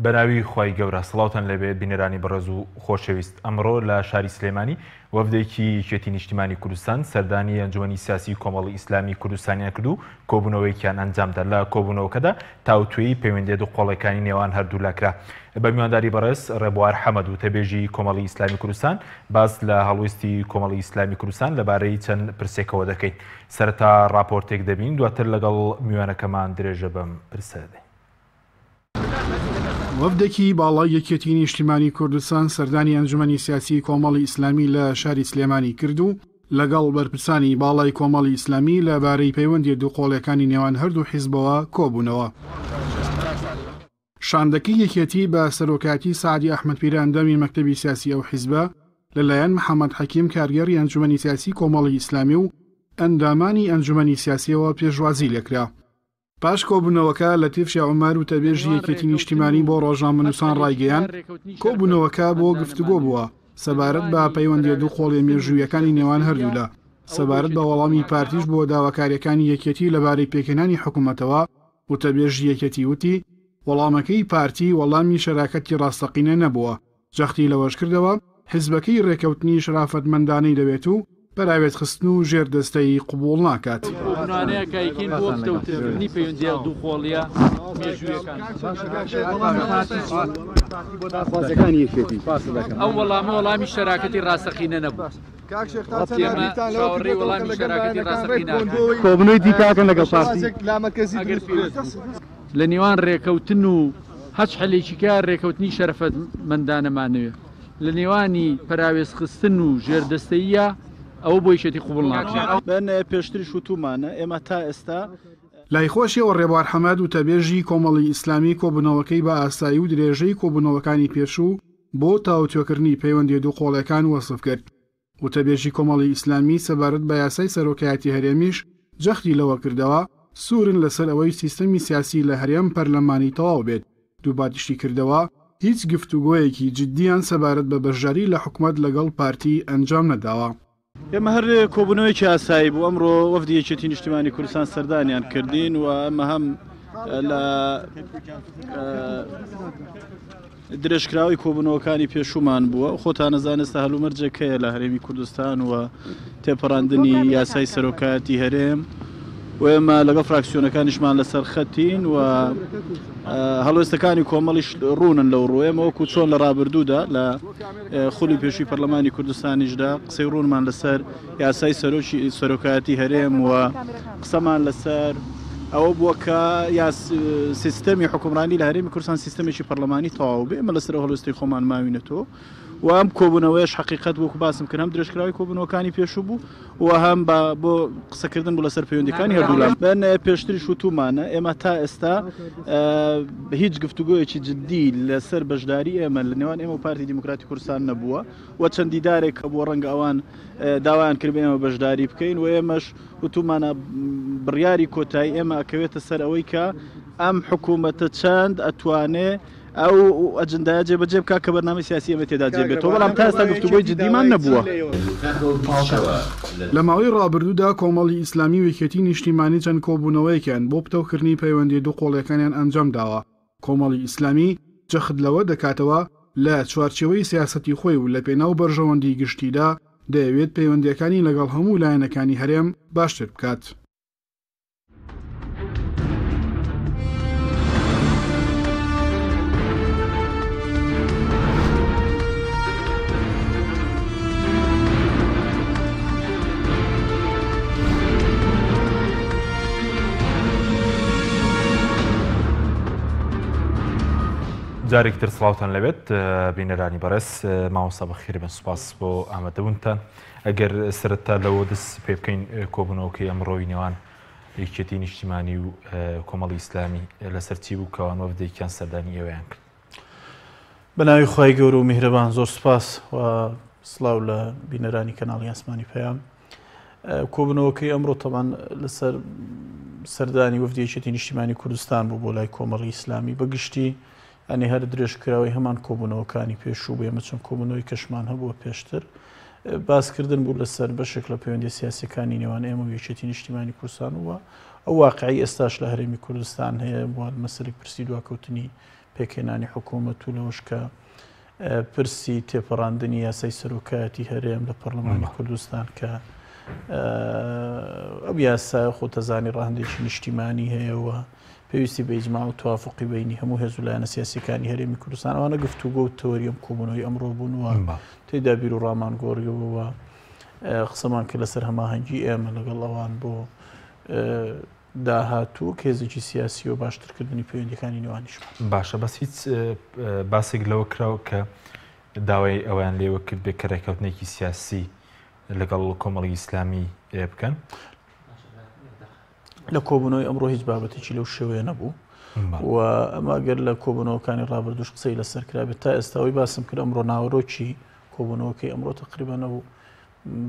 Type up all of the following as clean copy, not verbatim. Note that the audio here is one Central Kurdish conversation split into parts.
بەناوی خوای گەورە سڵاوتان لێبێ بینەرانی بەڕێز و خۆشەویست ئەمڕۆ لە شاری سلێمانی وەفدێکی یەکێتی نیشتیمانی کوردستان سەردانی ئەنجومەنی سیاسی کۆمەڵی ئیسلامی کوردستانیان کرد و کۆبوونەوەیەکیان ئەنجامدا لە کۆبوونەوەکەدا تاوتوێی پەیوەندیە دووقۆڵێکانی نێوان هەردوولا کرا بە میوانداری بەڕێز ڕێبوار حەمەد وتەبێژی کۆمەڵی ئیسلامی کوردستان باس لە هەڵویستی کۆمەڵی ئیسلامی کوردستان لەبارەی چەند پرسێکەوە دەکەین سەرەتا ڕاپۆرتێک دەبین دواتر لەگەڵ میوانەکەمان درێژە بەم پرسە دەدەین. وەفدێکی باڵای یەکێتی نیشتیمانی کوردستان سەردانی ئەنجومەنی سیاسی کۆمەڵی ئیسلامی لە شاری سلێمانی کرد و لەگەڵ بەرپرسانی باڵای کۆمەڵی ئیسلامی لە بارەی پەیوەندیە دووقۆڵیەکانی نێوان هەردوو حیزبەوە کۆبوونەوە. شاندەکەی یەکێتی بە سەرۆکایەتی سەعدی ئەحمەد پیرە ئەندامی مەکتەبی سیاسی ئەو حیزبە لەلایەن محەمەد حەکیم کارگێڕی ئەنجومەنی سیاسی کۆمەڵی ئیسلامی و ئەندامانی ئەنجومەنی سیاسیەوە پێشوازی لێکرا. پاش کۆبوونەوەکە، لەتیف شێخ عومەر وتەبێژی یەکێتی نیشتیمانی بۆ ڕۆژنامەنووسان ڕایگەیاند، کۆبوونەوەکە بۆ گفتوگۆ بووە سەبارەت بە پەیوەندییە دووقۆڵیە مێژووییەکانی نێوان هەردوولا، سەبارەت بە وەڵامی پارتیش بۆ داواکارییەکانی یەکێتی لەبارەی پێکهێنانی حکومەتەوە، وتەبێژی یەکێتی وتی، وەڵامەکەی پارتی وەڵامی شەراکەتی ڕاستەقینە نەبووە، جەختی لەوەشکردەوە، حیزبەکەی رێکەوتنی شەرافەتمەندانەی دەوێت و پەراوێزخستن و ژێردەستەیی قبوڵ ناکات. لە نێوان رێکەوتن و هەچ حەلێکی کە رێکەوتنی شەرەفەتمەندانەمانەوێ لە نێوانی پەراوێزخستن و ژێردەستەییە ئەوە بۆ یەکێتی قبوڵ ناکرێت. من پێشتریش وتوومانە ئێمە تا ئێستا. لای خۆشیەوە ڕێبوار حەمەد وتەبێژی کۆمەڵی ئیسلامی کۆبوونەوەکەی بە ئاسایی و درێژەی کۆبوونەوەکانی پێشوو بۆ تاوتوێکردنی پەیوەندیە دووقۆڵیەکان وەسف کرد. وتەبێژی کۆمەڵی ئیسلامی سەبارەت بە یاسای سەرۆکایەتی هەرێمیش جەختی لەوە کردەوە، سوورن لەسەر ئەوەی سیستەمی سیاسی لە هەرێم پەرلەمانی تەواو بێت، دووپاتیشی کردەوە، هیچ گفتوگۆیەکی جددیان سەبارەت بە بەشداری لە حکومەت لەگەڵ پارتی ئەنجام نەداوە. ئێمە هەر کۆبوونەوەیەکی ئاسایی بوو، ئەمڕۆ وەفدی یەکێتی نیشتیمانی کوردستان سەردانیان کردین و ئەمە هەم لە درێژکراوەی کۆبوونەوەکانی پێشوومان بووە، خۆتان ئەزانن ئێستا هەلومەرجێک هەیە لە هەرێمی کوردستان و تێپەڕاندنی یاسای سەرۆکایەتی هەرێم و ئێمە لەگەڵ فراکسیۆنەکانیشمان لەسەر خەتین و هەڵوێستەکانی کۆمەڵیش ڕوونن لەو ڕوو ئێمە وەکو چۆن لە ڕابردوودا لە خولی پێشووی پەرلەمانی کوردستانیشدا قسەی ڕوونمان لەسەر یاسای سەرۆکی سەرۆکایەتی هەرێم و قسەمان لەسەر ئەوە بووە کە سیستەمی حکومڕانی لە هەرێمی کوردستان سیستەمێکی پەرلەمانی تەواو بێ ئێمە لەسەر ئەو هەڵوێستەی خۆمان ماوینەتەوە و ئەم کۆبوونەوەیەش حەقیقەت وەکو باسم کرد هەم درێژکراوەی کۆبوونەوەکانی پێشوو بوو و هەم بە بۆ قسەکردن بوو لەسەر پەیوەندیەکانی هەردوولا. من پێشتریش وتوومانە ئێمە تا ئێستا هیچ گفتوگۆیەکی جدی لەسەر بەشداری ئێمە لە نێوان ئێمە و پارتی دیموکراتی کوردستان نەبووە و چەند دیدارێک هەبووە ڕەنگە ئەوان داوایان کرد ئێمە بەشداری بکەین و ئێمەش وتومانە بڕیاری کۆتایی ئێمە ئەکەوێتە سەر ئەوەی کە ئەم حکوومەتە چەند ئەتوانێ ئەو ئەجندایە جێبەجێ بکات کە بەرنامەی سیاسی ئێمە تێدا جێ بێتەوە، بەڵام تا ئێستا گفتوگۆی جدیمان نەبووە. لە ماوەی ڕابردوودا کۆمەڵی ئیسلامی و یەکێتی نیشتیمانی چەند کۆبوونەوەیەکیان بۆ پتەوکردنی پەیوەندییە دووقۆڵییەکانیان ئەنجامداوە، کۆمەڵی ئیسلامی جەخت لەوە دەکاتەوە لە چوارچێوەی سیاسەتی خۆی و لەپێناو بەرژەوەندیی گشتیدا دەیەوێت پەیوەندییەکانی لەگەڵ هەموو لایەنەکانی هەرێم باشتر بکات. جارێکی تر سڵاوتان لەبێت بینەرانی بەڕێز مامۆستا بەخێر بن سوپاس بۆ ئامادەبوونتان ئەگەر سەرەتا لەوە دەست پێ بکەین کۆبوونەوەکەی ئەمڕۆی نێوان یەکێتی نیشتیمانی و کۆمەڵی ئیسلامی لەسەر چی بوو کەوان وەفدێکیان سەردانی ئێوەیان کرد؟ بە ناوی خوای گەورە و میهرەبان زۆر سوپاس و سڵاو لە بینەرانی کەناڵی ئاسمانی پەیام. کۆبوونەوەکەی ئەمڕۆ تەبان لەسەر سەردانی وەفدی یەکێتی نیشتیمانی کوردستان بوو بۆ لای کۆمەڵی ئیسلامی بە گشتی ئەنی هەر درێژکراوەی هەمان کۆبوونەوەکانی پێشوو بوو ئێمە چەند کۆبوونەوەی کەشمان هەبووە پێشتر باسکردن بوو لەسەر بەشێک لە پەیوەندی سیاسەکانی نێوان ئێمە و یەکێتی نیشتیمانی کوردستان و ئەو واقعی ئێستاش لە هەرێمی کوردستان هەیە بۆ مەسەلەی پرسی دواکەوتنی پێکهێنانی حکوومەت و لەوەش کە پرسی تێپەڕاندنی یاسای سەرۆکایەتی هەرێم لە پەرلەمانی کوردستان کە ئەو یاسایە خۆتەزانی ڕەهەندێکی نیشتیمانی هەیە و پێویستی بە ئیجماع و توافقی بینی هەموو هێز و لایەنە سیاسیەکانی هەرێمی کوردستان ئەوانە گفتوگۆ و تەوەری ئەم کۆبوونەوەی ئەمڕۆ بوون و تێدا بیر و ڕامان گۆڕیەوە قسەمان کرد لەسەر هەماهەنگی ئێمە لەگەڵ ئەوان بۆ داهاتوو وەک هێزێکی سیاسی و باشترکردنی پەیوەندیەکانی نێوانیشمان. باشە بەس هیچ باسێک لەوە کراوە کە داوای ئەویان لێوە کرد بێ کە ڕێککەوتنێکی سیاسی لەگەڵ کۆمەڵی ئیسلامی بکەن؟ لە کۆبوونەوەی ئەمڕۆ هیچ بابەتێکی لەو شێوەیە نەبوو و ئەمە گەر لە کۆبوونەوەکانی ڕابردوش قسەی لەسەر کرابێت تا ئێستاوی باسم کرد ئەمڕۆ ناوەرۆکی کۆبوونەوەکەی ئەمڕۆ تقریبا نەبوو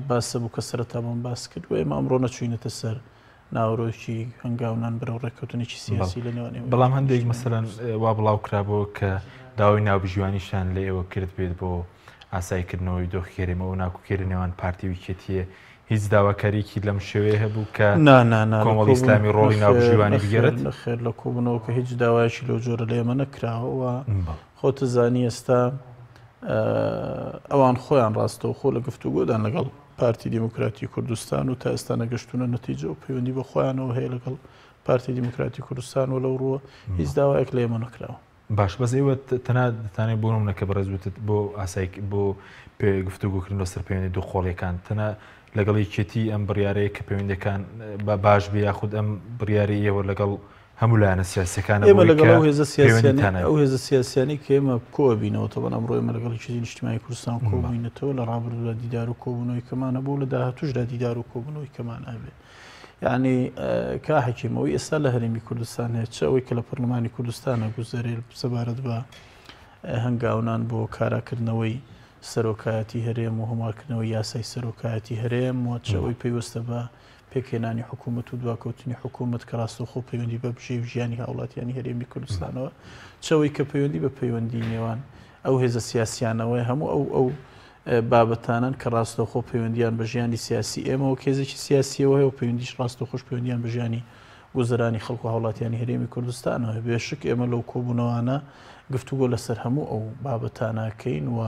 باسە بوو کە سەرەتا بۆم باس کرد و ئێمە ئەمڕۆ نەچووینەتە سەر ناوەرۆکی هەنگاونان بەرەو ڕێککەوتنێکی سیاسی لە نێوان ئێمە. بەڵام هەندێک مەسەلەن وا بڵاو کرابەوە کە داوای ناوبژیوانیشیان لە ئێوە کرد بێت بۆ ئاساییکردنەوەی دۆخی هەرێم ئەو ناکۆکیە لە نێوان پارتی و یەکێتییە هیچ داواکارییەکی لەم شێوەیە هەبوو کە نا نا نا لە کۆمەڵی کۆبوون ئیسلامی ڕۆڵی نەخێر ناوبژیوانی نەخێر بگێڕێت؟ نەخێر لە کۆبوونەوەکە هیچ داوایەکی لەو جۆرە لە ئێمە نەکراوە و بەڵێ. خۆتەزانی ئێستا ئەوان خۆیان ڕاستەوخۆ لە گفتوگۆدان لەگەڵ پارتی دیموکراتی کوردستان و تا ئێستا نەگەشتونە نەتیجە و پەیوەندی بە خۆیانەوە هەیە لەگەڵ پارتی دیموکراتی کوردستان و لەو ڕووە هیچ داوایەک لە ئێمە نەکراوە. باش بەس ئێوە تەنها دەتانێت بۆ نمونە کە بەڕێز وتت بۆ ئاسایی بۆ پێ گفتوگۆکردن لەسەر پەیوەندی دوو قۆڵیەکان تەنها لەگەڵ یەکێتی ئەم بڕیارەیە کە پەیوەندەکان بە باش بێ یاخود ئەم بڕیاری ئێوە لەگەڵ هەموو لایەنە سیاسیەکانە ئێمە بۆی لەگەڵ کە ئەو هێزە سیاسیانەی پەیوەندیتان هەبێت. ئەو هێزە سیاسیانەی کە ئێمە کۆ ئەبینەوە تەبعەن ئەمڕۆ ئێمە لەگەڵ یەکێتی نیشتیمانی کوردستان کۆ بووینەتەوە لە ڕابردوودا دیدار و کۆبوونەوەی کەمان هەبوو لە داهاتووشدا دیدار و کۆبوونەوەی کەمان هەبێ یعنی کا حەکیم ئەوەی ئێستا لە هەرێمی کوردستان هەیە چ ئەوەی کە لە پەرلەمانی کوردستانە گوزەرێ سەبارەت بە هەنگاونان بۆ کاراکردنەوەی سەرۆکایەتی هەرێم و هەموارکردنەوەی یاسای سەرۆکایەتی هەرێم و چ ئەوەی پەیوەستە بە پێکهێنانی حکوومەت و دواکەوتنی حکوومەت کە ڕاستەوخۆ پەیوەندی بە بژێوی ژیانی هاوڵاتیانی هەرێمی کوردستانەوە، چ ئەوەی کە پەیوەندی بە پەیوەندی نێوان ئەو هێزە سیاسیانەوەیە، هەموو ئەو ئەو بابەتانەن کە ڕاستەوخۆ پەیوەندیان بە ژیانی سیاسی ئێمە وەک هێزێکی سیاسیەوە هەیە و پەیوەندیش ڕاستەوخۆش پەیوەندیان بە ژیانی گوزەرانی خەڵک و هاوڵاتیانی هەرێمی کوردستانەوە هەیە. بێشک ئێمە لەو کۆبوونەوانە گفتوگۆ لەسەر هەموو ئەو بابەتانە ئەکەین و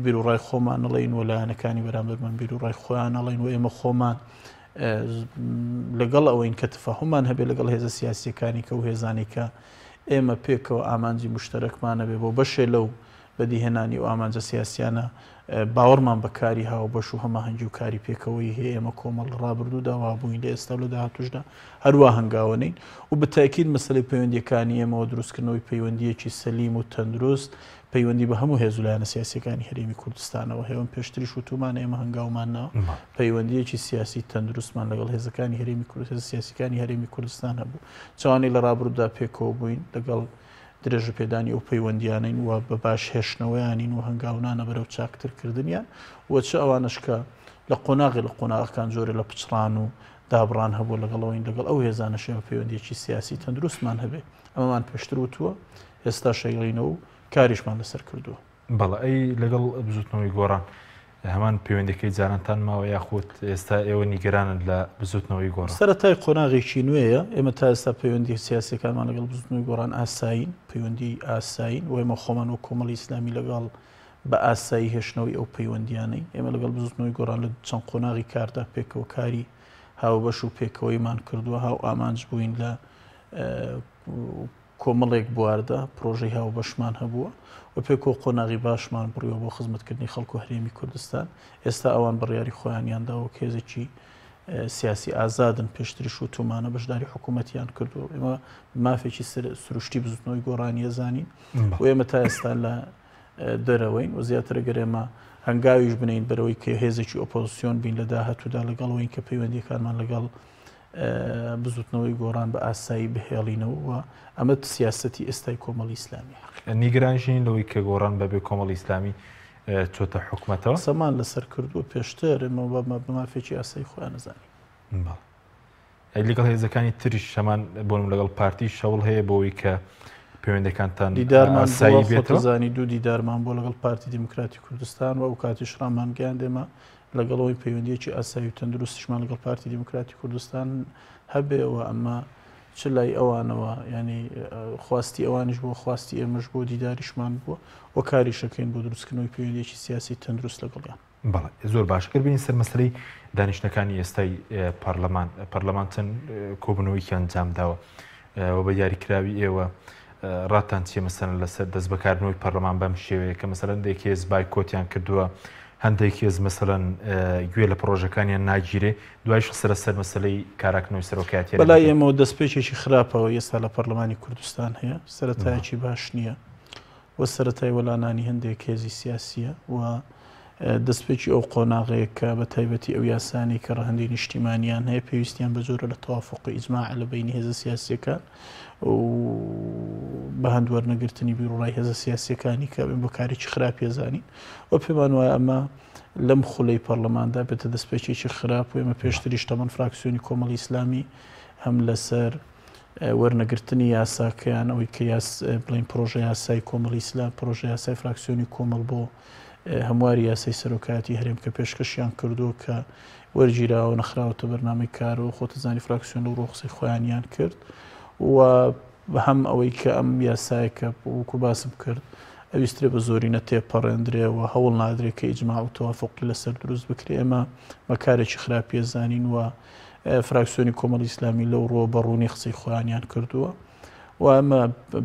بیروڕای خۆمان ئەڵێین و لایەنەکانی بەرامبەرمان بیروڕای خۆیان ئەڵێن و ئێمە خۆمان لەگەڵ ئەوەین کە تفاهمان هەبێ لەگەڵ هێزە سیاسیەکانی کە و هێزانی کە ئێمە پێکەوە ئامانجی مشتەرەکمان هەبێ بۆ بەشێ لەو بەدیهێنانی و ئامانجە سیاسیانە باوەڕمان بە کاری هاوبەش و هەماهەنگی و کاری پێکەوەی هەیە ئێمە کۆمەڵ لە ڕابردوودا وابووین لە ئێستا و لە داهاتوشدا هەروا هەنگاوەنین و بەتاکید مەسەلەی پەیوەندیەکانی ئێمەوە دروستکردنەوەی پەیوەندیەکی سەلیم و تەندروست پەیوەندی بە هەموو هێز و لایەنە سیاسییەکانی هەرێمی کوردستانەوە هەیە و پێشتریش وتوومانە ئێمە هەنگاومان ناوە پەیوەندییەکی سیاسی تەندروستمان لەگەڵ هێزەکانی هەرێمی کوردستان هێزە سیاسیەکانی هەرێمی کوردستان هەبوو چوانەی لە ڕابردوودا پێکەوە بووین لەگەڵ درێژە پێدانی ئەو پەیوەندیانین و بە باش هێشتنەوەیانین و هەنگاونانە بەرەو چاکترکردنیان و چ ئەوانش کە لە قۆناغی لە قۆناغەکان جۆرە لە پچڕان و دابڕان هەبوو لەگەڵەوەین لەگەڵ ئەو هێزانەش ئێمە پەیوەندیەکی سیاسی تەندروستمان هەبێ ئەمەمان پێشتر وتووە ئێستاش ئەیڵێینەوە و کاریشمان لەسەر کردووە. بەڵێ ئەی لەگەڵ بزوتنەوەی گۆڕان هەمان پەیوەندەکەی جارانتان ماوە یاخود ئێستا ئێوە نیگەرانن لە بزوتنەوەی گۆڕان؟ سەرەتای قۆناغێکی نوێیە، ئێمە تا ئێستا پەیوەندییە سیاسییەکانمان لەگەڵ بزوتنەوەی گۆڕان ئاسایین، پەیوەندی ئاسایین و ئێمە خۆمان وەک کۆمەڵی ئیسلامی لەگەڵ بە ئاسایی هێشتنەوەی ئەو پەیوەندییانەین. ئێمە لەگەڵ بزوتنەوەی گۆڕان لە چەند قۆناغی کاردا پێکەوە کاری هاوبەش و پێکەوەیمان کردووە، هاوئامانج بووین لە کۆمەڵێک بواردا پرۆژەی هاوبەشمان هەبووە و پێکەوە قۆناغی باشمان بڕیوە بۆ خزمەتکردنی خەڵک و هەرێمی کوردستان. ئێستا ئەوان بڕیاری خۆیانیان داوە وەک هێزێکی سیاسی ئازادن، پێشتریش وتوومانە بەشداری حکوومەتیان کردووە. ئێمە مافێکی سروشتی بزوتنەوەی گۆڕانی ئەزانین و ئێمە تا ئێستا لە دەرەوەین و زیاتر گەر ئێمە هەنگاویش بنین بەرەوەی کە هێزێکی ئۆپۆزیسیۆن بین لە داهاتوودا لەگەڵەوەین کە پەیوەندیەکانمان لەگەڵ بزوتنەوەی گۆڕان بە ئاسایی بهێڵینەوە و ئەمە سیاسەتی ئێستای کۆمەڵی ئیسلامیە. نیگەرانیش نین لەوەی کە گۆڕان بەبێ کۆمەڵی ئیسلامی چۆتە حکومەتەوە؟ قسەمان لەسەر کردووە پێشتر، ئێمە بە مافێکی ئاسایی خۆیان ئەزانین. بەڵێ. ئەی لەگەڵ هێزەکانی تریش هەمان بۆ نموونە لەگەڵ پارتیش هەوڵ هەیە بۆ ئەوەی کە پەیوەندەکانتان دیدارمان ئاسایی بووە، بێتەوە؟ خۆتەزانی دوو دیدارمان بووە لەگەڵ پارتی دیموکراتی کوردستان و ئەو کاتیش ڕامانگەیاند ئێمە لەگەڵ ئەوەی پەیوەندییەکی ئاسایی و تەندروستیشمان لەگەڵ پارتی دیموکراتی کوردستان هەبێ و ئەمە چ لای ئەوانەوە یانی خواستی ئەوانیش بووە خواستی ئێمەش بووە دیداریشمان بووە و کاریشەکەین بۆ دروستکردنەوەی پەیوەندییەکی سیاسی تەندروست لەگەڵیان. بەڵێ زۆر باش گەر بێین سەر مەسەلەی دانیشتنەکانی ئێستای پەرلەمان پەرلەمان چەند کۆبوونەوەیەکی ئەنجام داوە و بە دیاریکراوی ئێوە ڕاتان چیە مەسەلەن لەسەر دەست بەکاربوونەوەی پەرلەمان بەم شێوەیە کە مەسەلەن هەندێک هێز بایکۆتیان کردووە هەندێک هێز مەسەلەن گوێ لە پڕۆژەکانیان ناگیرێ دوایش قسە لەسەر مەسەلەی کاراکردنەوەی سەرۆکایەتی هەرێم بەلای دەکەن. ئێمەوە دەستپێکێکی خراپەوە ئێستا لە پەرلەمانی کوردستان هەیە، سەرەتایەکی باش نییە و سەرەتای وەلانانی هەندێک هێزی سیاسییە و دەستپێکی ئەو قۆناغەیە کە بە تایبەتی ئەو یاسانەی کە ڕەهەندی نیشتیمانیان هەیە پێویستیان بە جۆرە لە تەوافوق و ئیجماع لە بەینی هێزە سیاسییەکان و بە هەند وەرنەگرتنی بیروڕای هێزە سیاسییەکانی کە بە کارێکی خراپی ئەزانین و پێمان وایە ئەمە لەم خولەی پەرلەماندا بێتە دەستپێکێکی خراپ و ئێمە پێشتریش تەمەن فراکسیۆنی کۆمەڵی ئیسلامی هەم لەسەر وەرنەگرتنی یاساکەیان ئەوەی کە یاس بڵین پرۆژە یاسای کۆمەڵی ئیسلام پرۆژە یاسای فراکسیۆنی کۆمەڵ بۆ هەمواری یاسای سەرۆکایەتی هەرێم کە پێشکەشیان کردووە کە وەرگیراوە نەخراوەتە بەرنامەی کارەوە خۆتەزانی فراکسیۆن لەو ڕۆخسی خۆیانیان کرد و هەم ئەوەی کە ئەم یاسایە کە وەکو باسم کرد ئەویسترێ بە زۆرینە تێپەڕێندرێ و هەوڵ نادرێ کە ئیجماع و تەوافوقی لەسەر دروست بکرێ ئێمە بە کارێکی خراپی ئەزانین و فراکسیۆنی کۆمەڵی ئیسلامی لەو ڕووە بە ڕوونی قسەی خۆیانیان کردووە و ئەمە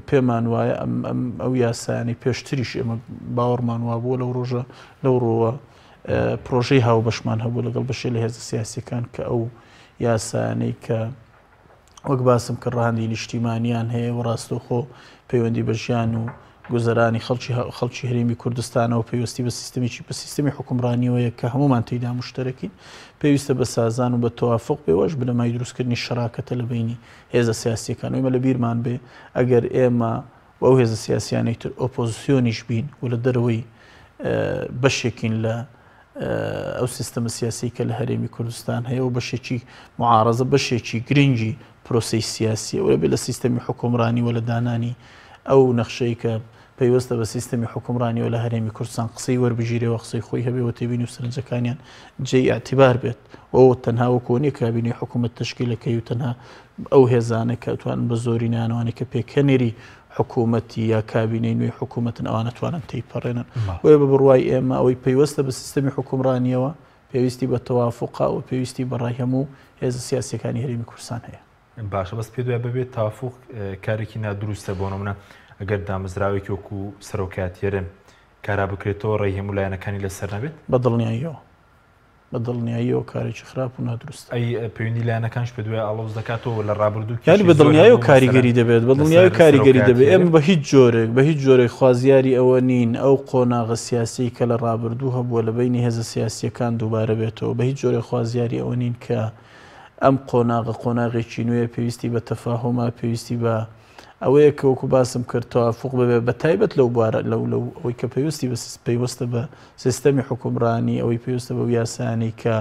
پێمان وایە ئەم ئەم ئەو یاسایانەی پێشتریش ئێمە باوەڕمان وابووە لەو ڕۆژە لەو ڕووە پرۆژەی هاوبەشمان هەبوو لەگەڵ بەشێ لە هێزە سیاسیەکان کە ئەو یاسایانەی کە وەک باسم کرد ڕەهەندی نیشتیمانیان هەیە و ڕاستەوخۆ پەیوەندی بە ژیان و گوزەرانی خەڵکی خەڵکی هەرێمی کوردستانەوە پەیوەستی بە سیستمێکی بە سیستمی حکومڕانیەوەیە کە هەمومان تێیدا مشتەرەکین پێویستە بە سازان و بە تەوافق بێ وەش بنەمای دروستکردنی شەراکەتە لە بینی هێزە سیاسیەکان ئێمە لە بیرمان بێ ئەگەر ئێمە و ئەو هێزە سیاسیانەی تر ئۆپۆزیسیۆنیش بین و لە دەرەوەی بەشێکین لە ئەو سیستەمە سیاسی کە لە هەرێمی کوردستان هەیە و بەشێکی معارەزە بەشێکی گرنگی پرۆسەی سیاسیە و بێ لە سیستەمی حکومڕانی و لە دانانی ئەو نەخشەی کە پەیوەستە بە سیستەمی حکومڕانیەوە لە هەرێمی کوردستان قسەی وەربگیرێ و قسەی خۆی هەبێ و تێبینی و سەرنجەکانیان جێی ئیعتیبار بێت و تەنها وەکۆ نییە کابینەی حکوومەت تەشکیلەکەی و تەنها ئەو هێزانە کە توانن بە زۆری نانوانی کە پێکهێنەری حکوومەتی یا کابینەی نوێی حکوومەتن ئەوانە توانن تێیپەڕێنن. بۆیە بە بڕوای ئێمە ئەوەی پەیوەستە بە سیستەمی حوکمڕانییەوە پێویستی بە تەوافوقە و پێویستی بە ڕای هەموو هێزە سیاسییەکانی هەرێمی کوردستان هەیە. باشە بەس پێت وایە بەبێ تەوافوق کارێکی نادروستە بۆ نمونە ئەگەر دامەزراوێکی وەکو سەرۆکایەتی هەرێم کارا بکرێتەوە ڕێی هەموو لایەنەکانی لەسەر نەبێت؟ بە دڵنیاییەوە. بە دڵنیاییەوە کارێکی خراپ و نادروستە. ئەی پەیوەندی لایەنەکانیش پێت وایە ئاڵۆز دەکاتەوە لە ڕابردوو یانی کێشەی بە زۆر دڵنیاییەوە هەبوو مەسەلەن کاریگەری دەبێت بە لەسەر دڵنیاییەوە کاریگەری سەرۆکایەتی دەبێت هەرێم؟ ئێمە بە هیچ جۆرێک بە هیچ جۆرێک خوازیاری ئەوە نین ئەو قۆناغە سیاسیەی کە لە ڕابردوو هەبووە لە بەینی هێزە سیاسییەکان دووبارە بێتەوە بە هیچ جۆرێک خوازیاری ئەوە نین کە ئەم قۆناغە قۆناغێکی نوێیە پێویستی بە تەفاهومە پێویستی بە ئەوەیە کە وەکو باسم کرد تەوافوق ببێ بە تایبەت لەو بوارە لەو لەو ئەوەی کە پەیوەستی بە پەیوەستە بە سیستەمی حوکمڕانی ئەوەی پەیوەستە بەو یاسایانەی کە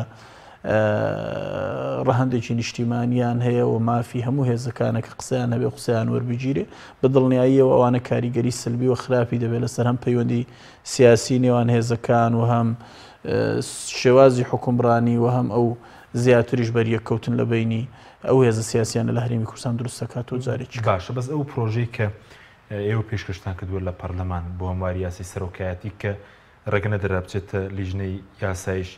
ڕەهەندێکی نیشتیمانیان هەیە و مافی هەموو هێزەکانە کە قسەیان هەبێ قسەیان وەربگیرێ بە دڵنیاییەوە ئەوانە کاریگەری سلبی و خراپی دەبێت لەسەر هەم پەیوەندی سیاسی نێوان هێزەکان و هەم شێوازی حکومڕانی و هەم ئەو زیاتریش بەریەککەوتن لە بینی ئەو هێزە سیاسیانە لە هەرێمی کوردستان دروست دەکات و جارێکی باشە بەس ئەو پرۆژەی کە ئێوە پێشکەشتان کردووە لە پەرلەمان بۆ هەمواری یاسای سەرۆکایەتی کە ڕێگە نەدرا بچێتە لیژنەی یاسایش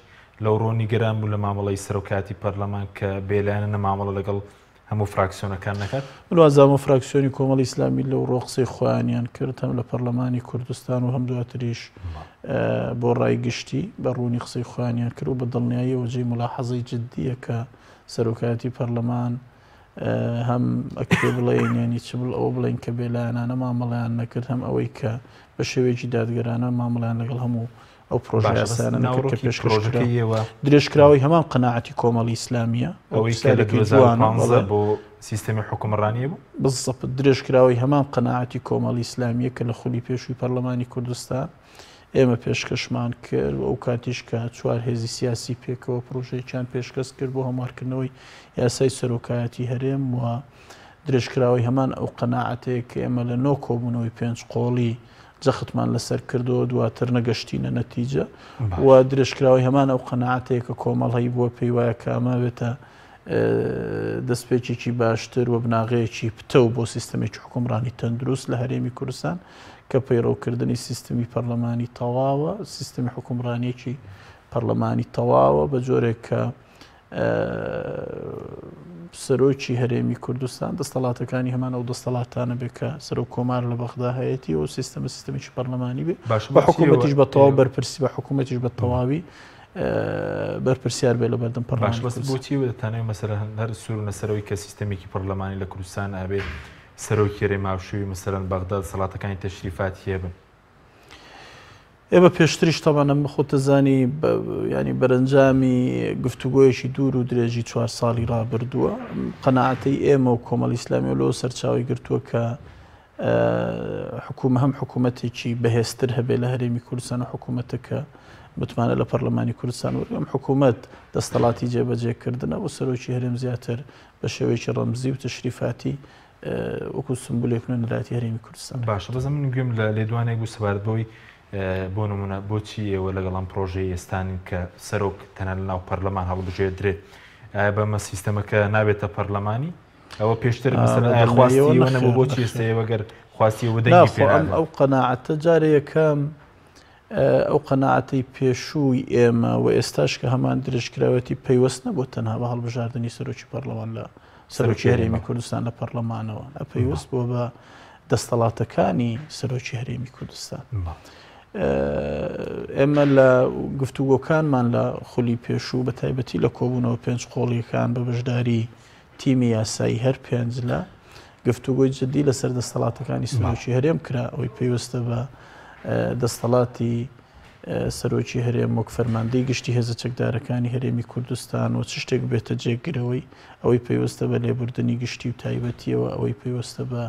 لەو ڕۆ نیگەران بوو لە مامەڵەی سەرۆکایەتی پەرلەمان کە بێلایەنە نە مامەڵە لەگەڵ هەموو فراکسیۆنەکان نەکات؟ من وازانم فراکسیۆنی کۆمەڵی ئیسلامی لەو ڕۆ قسەی خۆیانیان کرد هەم لە پەرلەمانی کوردستان و هەم دواتریش بۆ ڕای گشتی بە ڕوونی قسەی خۆیانیان کرد و بە دڵنیاییەوە جێی مولاحەزەی جدییە کە سەرۆکایەتی پەرلەمان هەم ئەکرێ بڵێین یانی چ بڵ ئەوە بڵێین کە بێلایەنانە مامەڵەیان نەکرد هەم ئەوەی کە بە شێوەیەکی دادگەرانە مامەڵەیان لەگەڵ هەموو ئەو پرۆژە باشە بەس یاسایانە نەکرد کە ناوەڕۆکی پێشکەش کرا پرۆژەکەی ئێوە درێژکراوەی هەمان قەناعەتی کۆمەڵی ئیسلامییە ئەو ئەوەی کە لە پرسیارێکی جوانە 2015 بەڵێ بۆ سیستەمی حوکمڕانییە بوو؟ بالضبط درێژکراوەی هەمان قەناعەتی کۆمەڵی ئیسلامییە کە لە خولی پێشووی پەرلەمانی کوردستان ئێمە پێشکەشمان کرد و ئەو کاتیش کە چوار هێزی سیاسی پێکەوە پرۆژەیەکیان پێشکەس کرد بۆ هەموارکردنەوەی یاسای سەرۆکایەتی هەرێم و درێژکراوەی هەمان ئەو قەناعەتەیە کە ئێمە لە نۆ کۆبوونەوەی پێنج قۆڵی جەختمان لەسەر کردەوە دواتر نەگەشتینە نەتیجە و درێژکراوەی هەمان ئەو قەناعەتەیە کە کۆمەڵ هەیبووە پێی وایە کە ئەمە بێتە دەستپێکێکی باشتر و بناغەیەکی پتەو بۆ سیستەمێکی حکومڕانی تەندروست لە هەرێمی کوردستان کە پەیڕەوکردنی سیستمی پەرلەمانی تەواوە، سیستمی حکومڕانیەکی پەرلەمانی تەواوە بە جۆرێک کە سەرۆکی هەرێمی کوردستان دەستەڵاتەکانی هەمان ئەو دەستەڵاتانە بێ کە سەرۆک کۆمار لە بەغدا هەیەی و سیستەمە سیستمێکی پەرلەمانی بێ بە حکوومەتیش بە تەواو بەرپرسی بە حکوومەتیش بە تەواوی بەرپرسیار بێ لە بەردەم پەرلەمان. بەس بۆچی دەتانەوێت مەسەلەن هەر سوورن لەسەرەوەی کە سیستەمێکی پەرلەمانی لە کوردستان ئەبێ سەرۆکی هەرێم هاوشێوەی مەسەلەن بەغدا دەسەڵاتەکانی تەشریفاتی هەبن؟ ئێمە پێشتریش تەبعەن ئەمە خۆتەزانی ینی بەرەنجامی گفتوگۆیەکی دوور و درێژی چوار ساڵی ڕابردووە قەناعەتەی ئێمە و کۆمەڵی ئیسلامی لەوە سەرچاوی گرتووە کە حکوومە هەم حکوومەتێکی بەهێزتر هەبێ لە هەرێمی کوردستان و حکوومەتەکە متمانە لە پەرلەمانی کوردستان وەرگم حکوومەت دەستەڵاتی جێبەجێکردنە و سەرۆکی هەرێم زیاتر بە شێوەیەکی ڕەمزی و تەشریفاتی وەکو سمبولێک نوێنەرایەتی هەرێمی کوردستان باشە بەس من گوێم لە لێدوانێک بوو سەبارەت بەوەی بۆ نمونە بۆچی ئێوە لەگەڵ ئەم پرۆژەی ئێستانین کە سەرۆک تەنها لە ناو پەرلەمان هەڵبژێردرێت ئایا بەمە سیستەمەکە نابێتە پەرلەمانی ئەوە پێشتر مەسەلەن ئایا خواستی ئێوە نەبوو بۆچی ئێستا ئێوە گەر خواستی ئێوە دەنگی پێ نادەن؟ ئەو قەناعەتە جارێ یەکەم ئەو قەناعەتەی پێشووی ئێمە و ئێستاش کە هەمان درێژکراوەتی پەیوەست نەبوو تەنها بە هەڵبژاردنی سەرۆکی پەرلەمان لە سەرۆکی هەرێمی کوردستان لە پەرلەمانەوە پەیوەست بووە بە دەستەڵاتەکانی سەرۆکی هەرێمی کوردستان. ئێمە لە گفتوگۆکانمان لە خولی پێشوو بە تایبەتی لە کۆبوونەوە پێنج قۆڵیەکان بە بەشداری تیمی یاسایی هەر پێنج لە گفتوگۆی جدی لەسەر دەستەڵاتەکانی سەرۆکی هەرێم کرا ئەوەی پەیوەستە بە دەستەڵاتی سەرۆکی هەرێم وەک فەرماندەی گشتی هێزە چەکدارەکانی هەرێمی کوردستان و چ شتێک بێتە جێگرەوەی ئەوەی پەیوەستە بە لێبوردنی گشتی و تایبەتیەوە ئەوەی پەیوەستە بە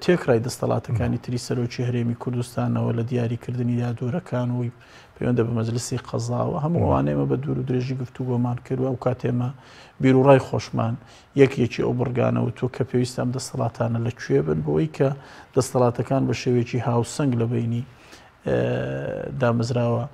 تێکڕای دەستەڵاتەکانی تری سەرۆکی هەرێمی کوردستانەوە لە دیاریکردنی دادوەرەکان و پەیوەندە بە مەجلسی قەزاوە هەموو ئەوانە ئێمە بە دوور و درێژی گفتوگۆمان کرد و ئەو کات ئێمە بیروڕای خۆشمان یەک یەکی ئەو بڕگانە وتووە کە پێویستە ئەم دەستەڵاتانە لە کوێ بن بۆی کە دەستەڵاتەکان بە شێوەیەکی هاوسەنگ لە بینی دامەزراوە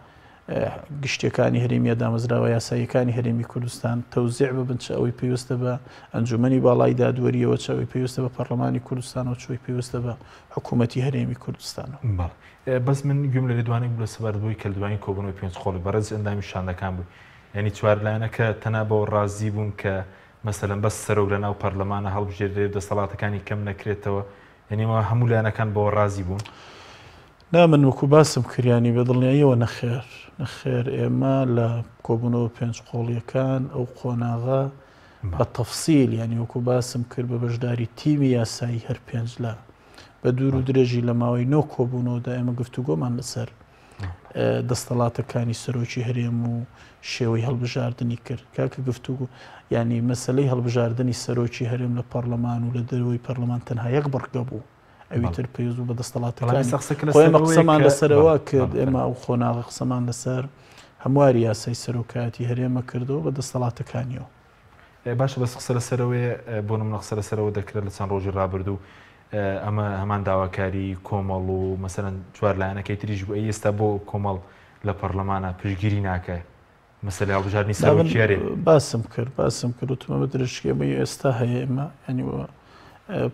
گشتیەکانی هەرێم یا دامەزراوە یاساییەکانی هەرێمی کوردستان تەوزیع ببن چ ئەوەی پێویستە بە ئەنجومەنی باڵای دادوەریەوە چ ئەوەی پێویستە بە پەرلەمانی کوردستانەوە چ ئەوەی پێویستە بە حکوومەتی هەرێمی کوردستانەوە. بەڵێ بەس من گوێم لە لێدوانێک بوو لە سەبارەت بەوەی کە لە دوایین کۆبوونەوەی پێنج قۆڵی بەڕێز ئەندامی شاندەکان بووی یانی چوار لایەنەکە تەنها بەوە ڕازی بوون کە مەسەلەن بەس سەرۆک لە ناو پەرلەمانە هەڵبژێردرێت دەسەڵاتەکانی کەم نەکرێتەوە یانی هەموو لایەنەکان بەوە ڕازی بوون؟ نا من وەکو باسم کرد یانی بە دڵنیاییەوە نەخێر نەخێر ئێمە لە کۆبوونەوە پێنج قۆڵیەکان ئەو قۆناغە بە تەفسیل یانی وەکو باسم کرد بە بەشداری تیمی یاسایی هەر پێنج لە بە دوور و درێژی لە ماوەی نۆ کۆبوونەوەدا ئێمە گفتوگۆمان لەسەر دەستەڵاتەکانی سەرۆکی هەرێم و شێوەی هەڵبژاردنی کرد کاکە گفتوگو ینی مەسلەی هەڵبژاردنی سەرۆکی هەرێم لە پەرلەمان و لە دەرەوەی پەرلەمان تەنها یەک بڕگە بوو ئەوی تر پەیوەست بوو بە دەستەڵاتەکانی خۆ ئێمە قسەمان لەسەرەوە کرد ئێمە ئەو قۆناغە قسەمان لەسەر هەمواری یاسای سەرۆکایەتی هەرێمە کردەوە بە دەستەڵاتەکانیەوە. باشە بەس قسە لەسەرەوەیە بۆ نمونە قسە لەسەرەوە دەکرێت لە چەند ڕۆژی ڕابردوو ئەمە هەمان داواکاری کۆمەڵ و مەسەلەن چوار لایەنەکەی تریش بوو ئەی ئێستا بۆ کۆمەڵ لە پەرلەمانە پشتگیری ناکای مەسەلەی هەڵبژاردنی سەرۆکی هەرێم. باسم کرد باسم کرد وتم ئەمە درشکێمەی ئێستا هەیە ئێمە ینی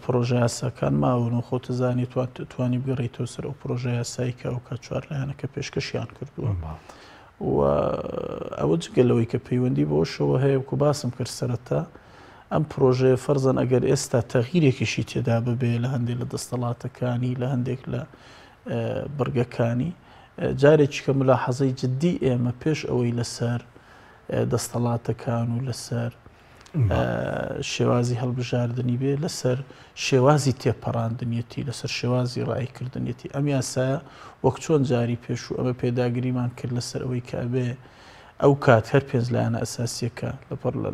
پرۆژە یاساکان ماون و خۆت زانی توانی بگەڕیتەوە سەر ئەو پرۆژە یاسایی کە ئەو کات چوار لایەنەکە پێشکەشیان کردووە و ئەوە جگە لەوەی کە پەیوەندی بەوەشەوە هەیە وەکو باسم کرد سەرەتا ئەم پرۆژەیە فەرزەن ئەگەر ئێستا تەغیرێکیشی تێدا ببێ لە هەندێک لە دەستەڵاتەکانی لە هەندێک لە بڕگەکانی جارێکی کە ملاحەزەی جدی ئێمە پێش ئەوەی لەسەر دەستەڵاتەکان و لەسەر شێوازی هەڵبژاردنی بێ لەسەر شێوازی تێپەڕاندنیەتی لەسەر شێوازی ڕایکردنیەتی ئەم یاسایە وەک چۆن جاری پێشوو ئەمە پێداگریمان کرد لەسەر ئەوەی کە ئەبێ ئەو کات هەر پێنج لایەنە ئەساسیەکە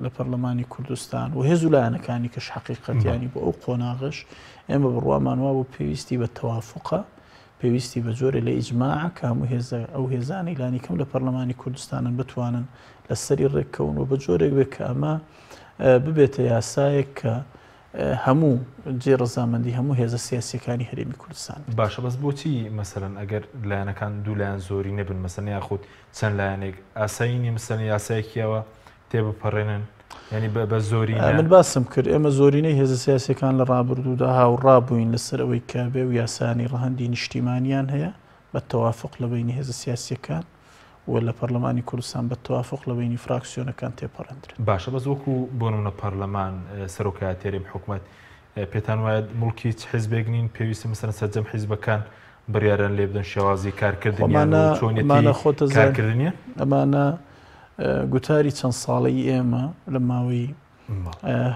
لە پەرلەمانی کوردستان و هێز و لایەنەکانی کەش حەقیقەتیانی بۆ ئەو قۆناغش ئێمە بڕوامان وابوو پێویستی بە تەوافقە پێویستی بە جۆرێ لە ئیجماعە کە هەموو هێزە ئەو هێزانەی لانیکەم لە پەرلەمانی کوردستانن بتوانن لە سەری ڕێککەون و بە جۆرێک بێت کە ئەمە ببێتە یاسایەک کە هەموو جێ ڕەزامەندی هەموو هێزە سیاسیەکانی هەرێمی کوردستان بێت. باشە بەس بۆچی مەسەلەن ئەگەر لایەنەکان دوو لایەن زۆری نەبن مەسەلەن یاخود چەند لایەنێک ئاسایی نیە مەسەلەن یاسایەکی ئەوە تێبپەڕێنن؟ یانی بە زۆرینە؟ من باسم کرد ئێمە زۆرینەی هێزە سیاسیەکان لە ڕابردوودا هاوڕا بووین لەسەر ئەوەی کە بێ و یاسانی ڕەهەندی نیشتیمانیان هەیە بە تەوافق لە بەینی هێزە سیاسیەکان و لە پەرلەمانی کوردستان بە تەوافق لە بەینی فراکسیۆنەکان تێپەڕێندرێن. باشە بەس وەکو بۆ نمونە پەرلەمان سەرۆکایەتی هەرێم حکومەت پێتان وایە موڵکی هیچ حیزبێک نین پێویستە مەسەلەن سەرجەم حیزبەکان بڕیاریان لێ بدەن شێوازی کارکردنیان و چۆنیەتی کارکردنیان؟ ئەمانە گوتاری چەند ساڵەی ئێمە لە ماوەی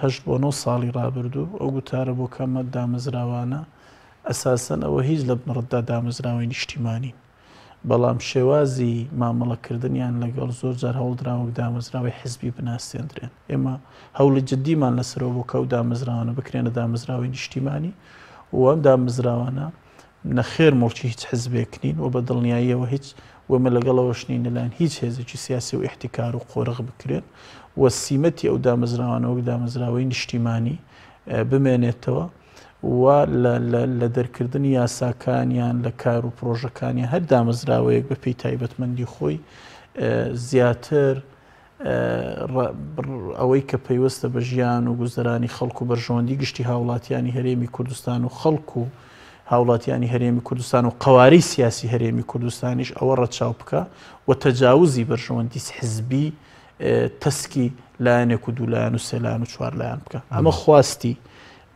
هەشت بۆ نۆ ساڵی ڕابردوو ئەو گوتارە بۆ کەمە دامەزراوانە ئەساسەن ئەوە هیچ لە بنەڕەتدا دامەزراوەی نیشتیمانین بەڵام شێوازی مامەڵەکردنیان لەگەڵ زۆر جار هەوڵدرا وەک دامەزراوەی حزبی بناسێندرێن. ئێمە هەوڵی جددیمان لەسەرەوە بوو کە ئەو دامەزراوانە بکرێنە دامەزراوەی نیشتیمانی و ئەم دامەزراوانە نەخێر موڵکی هیچ حزبێک نین و بە دڵنیاییەوە هیچ و ئێمە لەگەڵ ئەوەش نین لەلایەن هیچ هێزێکی سیاسی و ئیحتیکار و قۆرخ بکرێن و سیمەتی ئەو دامەزراوانە وەک دامەزراوەی نیشتیمانی بمێنێتەوە. و لە دەرکردنی یاساکانیان لە کار و پرۆژەکانیان هەر دامەزراوەیەک بە پێی تایبەتمەندی خۆی زیاتر ئەوەی کە پەیوەستە بە ژیان و گوزەرانی خەڵک و بەرژەوەندی گشتی هاوڵاتیانی هەرێمی کوردستان و خەڵک و هاوڵاتیانی هەرێمی کوردستان و قەوارەی سیاسی هەرێمی کوردستانیش ئەوە ڕەچاو بکە و تەجاوزی بەرژەوەندی حزبی تەسکی لایەنێک و دوولایەن و سێلایەن و چوارلایەن بکە ئەمە خواستی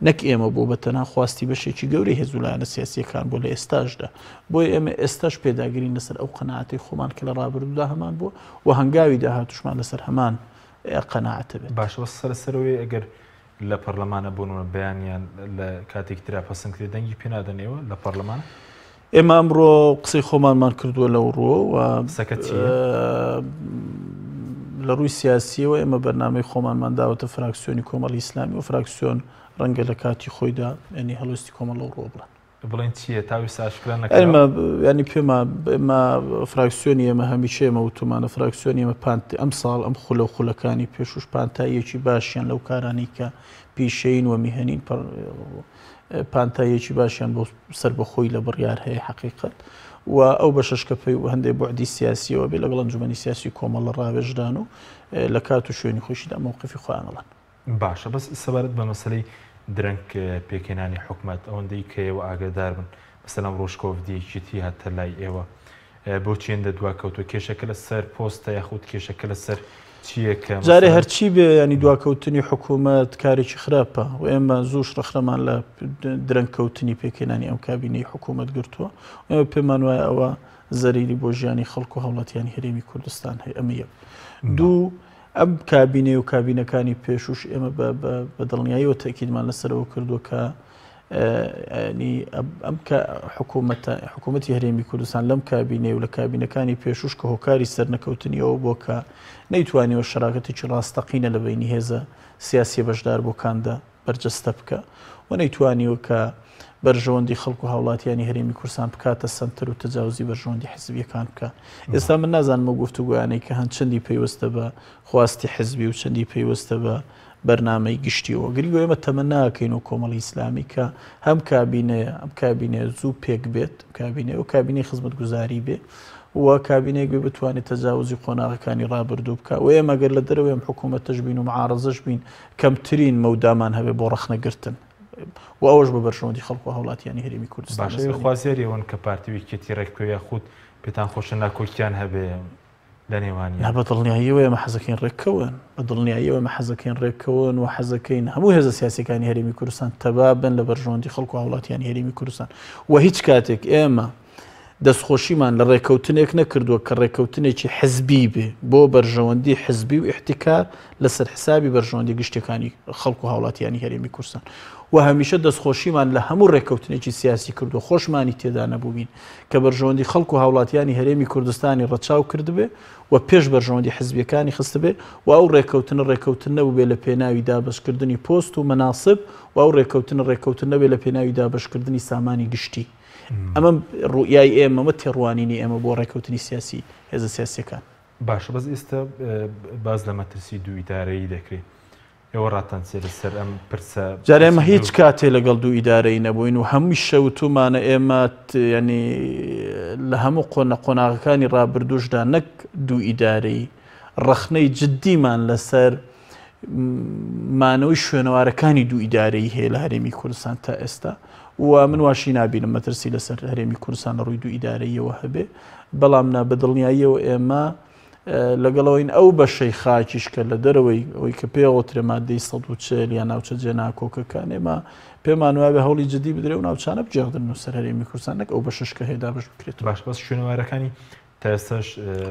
نەک ئێمە بۆ بە تەنها خواستی بەشێکی گەورەی هێز و لایەنە سیاسییەکان بووە لە ئێستاشدا. بۆیە ئێمە ئێستاش پێداگرین لەسەر ئەو قەناعەتەی خۆمان کە لە ڕابردوودا هەمان بووە و هەنگاوی داهاتووشمان لەسەر هەمان قەناعەتە بێت. باشە بەس سەرە سەرەوەی ئەگەر لە پەرلەمانە بۆ نمونە بەیان یان لە کاتێکی ترا پەسند کرێ دەنگی پێ نادەن ئێوە لە پەرلەمان؟ ئێمە ئەمڕۆ قسەی خۆمانمان کردووە لەو ڕووە و قسەکە چییە؟ لە ڕووی سیاسیەوە ئێمە بەرنامەی خۆمانمان داوەتە فراکسیۆنی کۆمەڵی ئیسلامی و فراکسیۆن ڕەنگە لە کاتی خۆیدا ینی هەڵوێستی کۆمەڵ لەو ڕووە بڵێن. بڵێن چییە تا ئێستا ئاشکرا نەکراوە؟ ئێمە ینی پێما ئێمە فراکسیۆنی ئێمە هەمیشە ئێمە وتومانە فراکسیۆنی ئێمە پانت ئەم ساڵ ئەم خولە و خولەکانی پێشوش پانتاییەکی باشیان لەو کارانەی کە پیشەیین و میهەنین پانتاییەکی باشیان بۆ سەربەخۆی لە بڕیار هەیە حەقیقەت و ئەو بەشەش کە پەی هەندێک بوعدی سیاسیەوە بێ لەگەڵ ئەنجومەنی سیاسی کۆمەڵ لە ڕاوێژدان و لە کات و شوێنی خۆشیدا مەوقفی خۆیان ئەڵێن. باشە بەس سەبارەت بە مەسەلەی درەنگ پێکهێنانی حکومەت ئەوەندەی کە ئێوە ئاگادار بن مەسەلەن ئەمڕۆ شکۆفدی یەکێتی هاتە لای ئێوە بۆچی هێندە دواکەوتووە؟ کێشەکە لەسەر پۆستە یاخود کێشەکە لەسەر چییە کە جارێ هەرچی بێ ینی دواکەوتنی حکوومەت کارێکی خراپە و ئێمە زووش ڕەخنەمان لە درەنگکەوتنی پێکهێنانی ئەم کابینەی حکوومەت گرتووە ئێمە پێمان وایە ئەوە زەریری بۆ ژیانی خەڵک و هاوڵاتیانی هەرێمی کوردستان هەیە ئەمە یەک دوو ئەم کابینەی و کابینەکانی پێشوش ئێمە بە دڵنیاییەوە تەکیدمان لەسەرەوە کردووە کە ینی ئەم حکوومەتە حکوومەتی هەرێمی کوردستان لەم کابینەی و لە کابینەکانی پێشوش کە هۆکاری سەرنەکەوتنی ئەوە بۆ کە نەیتوانیوە شەراکەتێکی ڕاستەقینە لە بینی هێزە سیاسیە بەشداربووکاندا بەرجەستە بکە و نەیتوانیوە کە بەرژەوەندی خەڵک و هاوڵاتیانی هەرێمی کوردستان بکاتە سەنتەر و تەجاوزی بەرژەوەندی حزبیەکان بکە ئێستا من نازانم ئەو گفتوگۆیانەی کە هەن چەندی پەیوەستە بە خواستی حزبی و چەندی پەیوەستە بە بەرنامەی گشتیەوە گرنگە ئێمە تەمەنا کەین و کۆمەڵی ئیسلامی کە هەم کابینەیە ئەم کابینەیە زوو پێک بێت کابینەیە و کابینەی خزمەتگوزاری بێ و کابینەیەک بێ بتوانێت تەجاوزی قۆناغەکانی ڕابردوو بکە و ئێمە گەر لە دەرەوەی ئەم حکوومەتەش بین و معارەزەش بین کەمترین مەودامان هەبێ بۆ ڕەخنەگرتن و ئەوەش بە بەرژەوەندی خەڵک و هاوڵاتیانی هەرێمی کوردستان باشە ئێوە خوازیاری ئەوەن کە پارتی و یەکێتی ڕێکبکەوێ یاخود پێتان خۆشە ناکۆکیان هەبێ لە نێوانیان؟ نا بە دڵنیاییەوە ئێمە حەزەکەین ڕێککەون، بە دڵنیاییەوە ئێمە حەزەکەین ڕێککەون و حەزەکەین هەموو هێزە سیاسیەکانی هەرێمی کوردستان تەبا بن لە بەرژەوەندی خەڵک و هاوڵاتیانی هەرێمی کوردستان و هیچ کاتێک ئێمە دەستخۆشیمان لە ڕێکەوتنێک نەکردووە کە ڕێکەوتنێکی حزبی بێ بۆ بەرژەوەندی حزبی و ئیحتیکار لەسەر حسابی بەرژەوەندی گشتیەکانی خەڵک و هاوڵاتیانی هەرێمی کوردستان و هەمیشە دەستخۆشیمان لە هەموو ڕێکەوتنێکی سیاسی کردووە خۆشمانی تێدا نەبووبین کە بەرژەوەندی خەڵک و هاوڵاتیانی هەرێمی کوردستانی ڕەچاو کردبێ و پێش بەرژەوەندی حزبیەکانی خستبێ و ئەو ڕێکەوتنە ڕێکەوتن نەبووبێ لە پێناوی دابەشکردنی پۆست و مەناسب و ئەو ڕێکەوتنە ڕێکەوتن نەبێ لە پێناوی دابەشکردنی سامانی گشتی. ئەمە ڕوئیای ئێمە، ئەمە تێڕوانینی ئێمە بۆ ڕێکەوتنی سیاسی هێزە سیاسیەکان. باشە بەس ئێستا باس لە مەترسی دوو ئیدارەیی دەکرێ ئێوە ڕاتان چیە لەسەر ئەم پرسە؟ جارێ ئێمە هیچ کاتێ لەگەڵ دوو ئیدارەیی نەبووین و هەمیشە وتومانە ئێمە ینی لە هەموو قۆنە قۆناغەکانی ڕابردووشدا نەک دوو ئیدارەیی ڕەخنەی جدیمان لەسەر مانەوەی شوێنەوارەکانی دوو ئیدارەیی هەیە لە هەرێمی کوردستان تا ئێستا و من واشی نابینم مەترسی لەسەر هەرێمی کوردستان لە ڕووی دوو ئیدارەیەوە هەبێ بەڵام نا بە دڵنیاییەوە ئێمە لەگەڵەوەین ئەو بەشەی خاکیش کە لە دەرەوەی ئەوەی کە پێوەترێ مادەی 140 یا ناوچە جێناکۆکەکان ئێمە پێمان وایە هەوڵی جدی بدرێ و ناوچانە بگێڕدرن و سەر هەرێمی کوردستان نەک ئەو بەشەش کە هەیە دابەش بکرێت. باش بەس شوێنەوارەکانی تا ئێستاش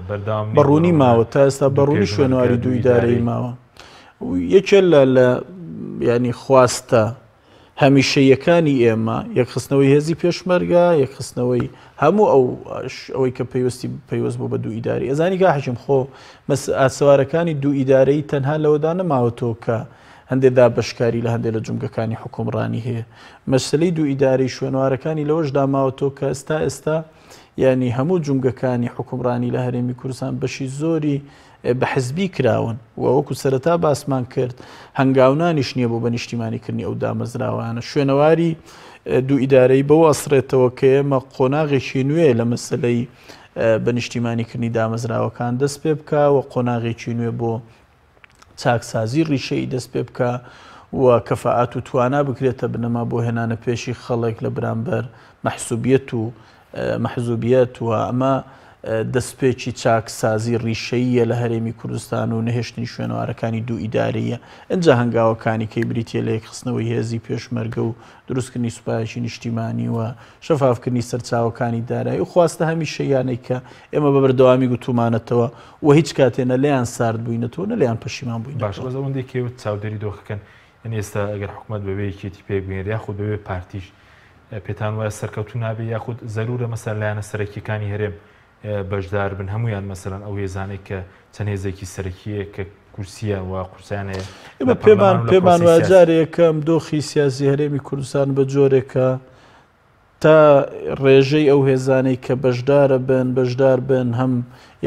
بەردەوام بە ڕوونی ماوە تا ئێستا بە ڕوونی شوێنەواری دوو ئیدارەیی ماوە یەکێ لە لە ینی خواستە هەمیشەیەکانی ئێمە یەکخستنەوەی هێزی پێشمەرگە یەکخستنەوەی هەموو ئەو ئەوەی کە پەیوەستی پەیوەست بوو بە دوو ئیداری ئەزانی کا حەکیم خۆ مەس ئاسەوارەکانی دوو ئیدارەی تەنها لەوەدا نەماوەتەوە کە هەندێک دابەشکاری لە هەندێک لە جومگەکانی حکومڕانی هەیە مەسلەی دوو ئیدارەی شوێنوارەکانی لەوەشدا ماوەتەوە کە ئێستا ئێستا یانی هەموو جومگەکانی حوکمڕانی لە هەرێمی کوردستان بەشی زۆری بە حزبی کراون و وەکو سەرەتا باسمان کرد هەنگاونانیش نییە بۆ بە نیشتیمانیکردنی ئەو دامەزراوانە. شوێنەواری دوو ئیدارەی بەوە ئەسڕێتەوە کە ئێمە قۆناغێکی نوێ لە مەسەلەی بە نیشتیمانیکردنی دامەزراوەکان دەست پێ بکا و قۆناغێکی نوێ بۆ چاکسازی ڕیشەیی دەست پێ بکا و کەفائەت و توانا بکرێتە بنەما بۆ هێنانە پێشی خەڵک لە برامبەر مەحسوبیەت و مەحزوبیەت و ئەمە دەستپێکی چاکسازی ڕیشەییە لە هەرێمی کوردستان و نەهێشتنی شوێنەوارەکانی دوو ئیدارەیە ئەجا هەنگاوەکانی کەی بریتە لە یەکخستنەوەی هێزی پێشمەرگە و دروستکردنی سوپایەکی نیشتیمانی و شەفافکردنی سەرچاوەکانی دارایی و خواستە هەمیشەییانەی کە ئێمە بە بەردەوامی گوتوومانەتەوە و هیچ کاتێ نە لێیان سارد بووینەتەوە نە لێیان پەشیمان بووینەتەوە. باشە بەس ئەوەندەی کە ئێوە چاودێری دۆخەکەن یانی ئێستا ئەگەر حکومەت بەبێ یەکێتی پێک بهێنرێ یاخود بەبێ پارتیش پێتان وایە سەرکەوتوو نابێ یاخود زەرورە مەسەلەن لایەنە سەرەکیەکانی هەرێم بەشدار بن هەمویان مەسەلەن ئەو هێزانەی کە چەند هێزێکی سەرەکیە کە کورسیە و قورسیان هەیە ئێمە پێمان پێمان وایە جارێ یەکەم دۆخی سیاسی هەرێمی کوردستان بە جۆرێکە تا ڕێژەی ئەو هێزانەی کە بەشدارە بن بەشدار بن هەم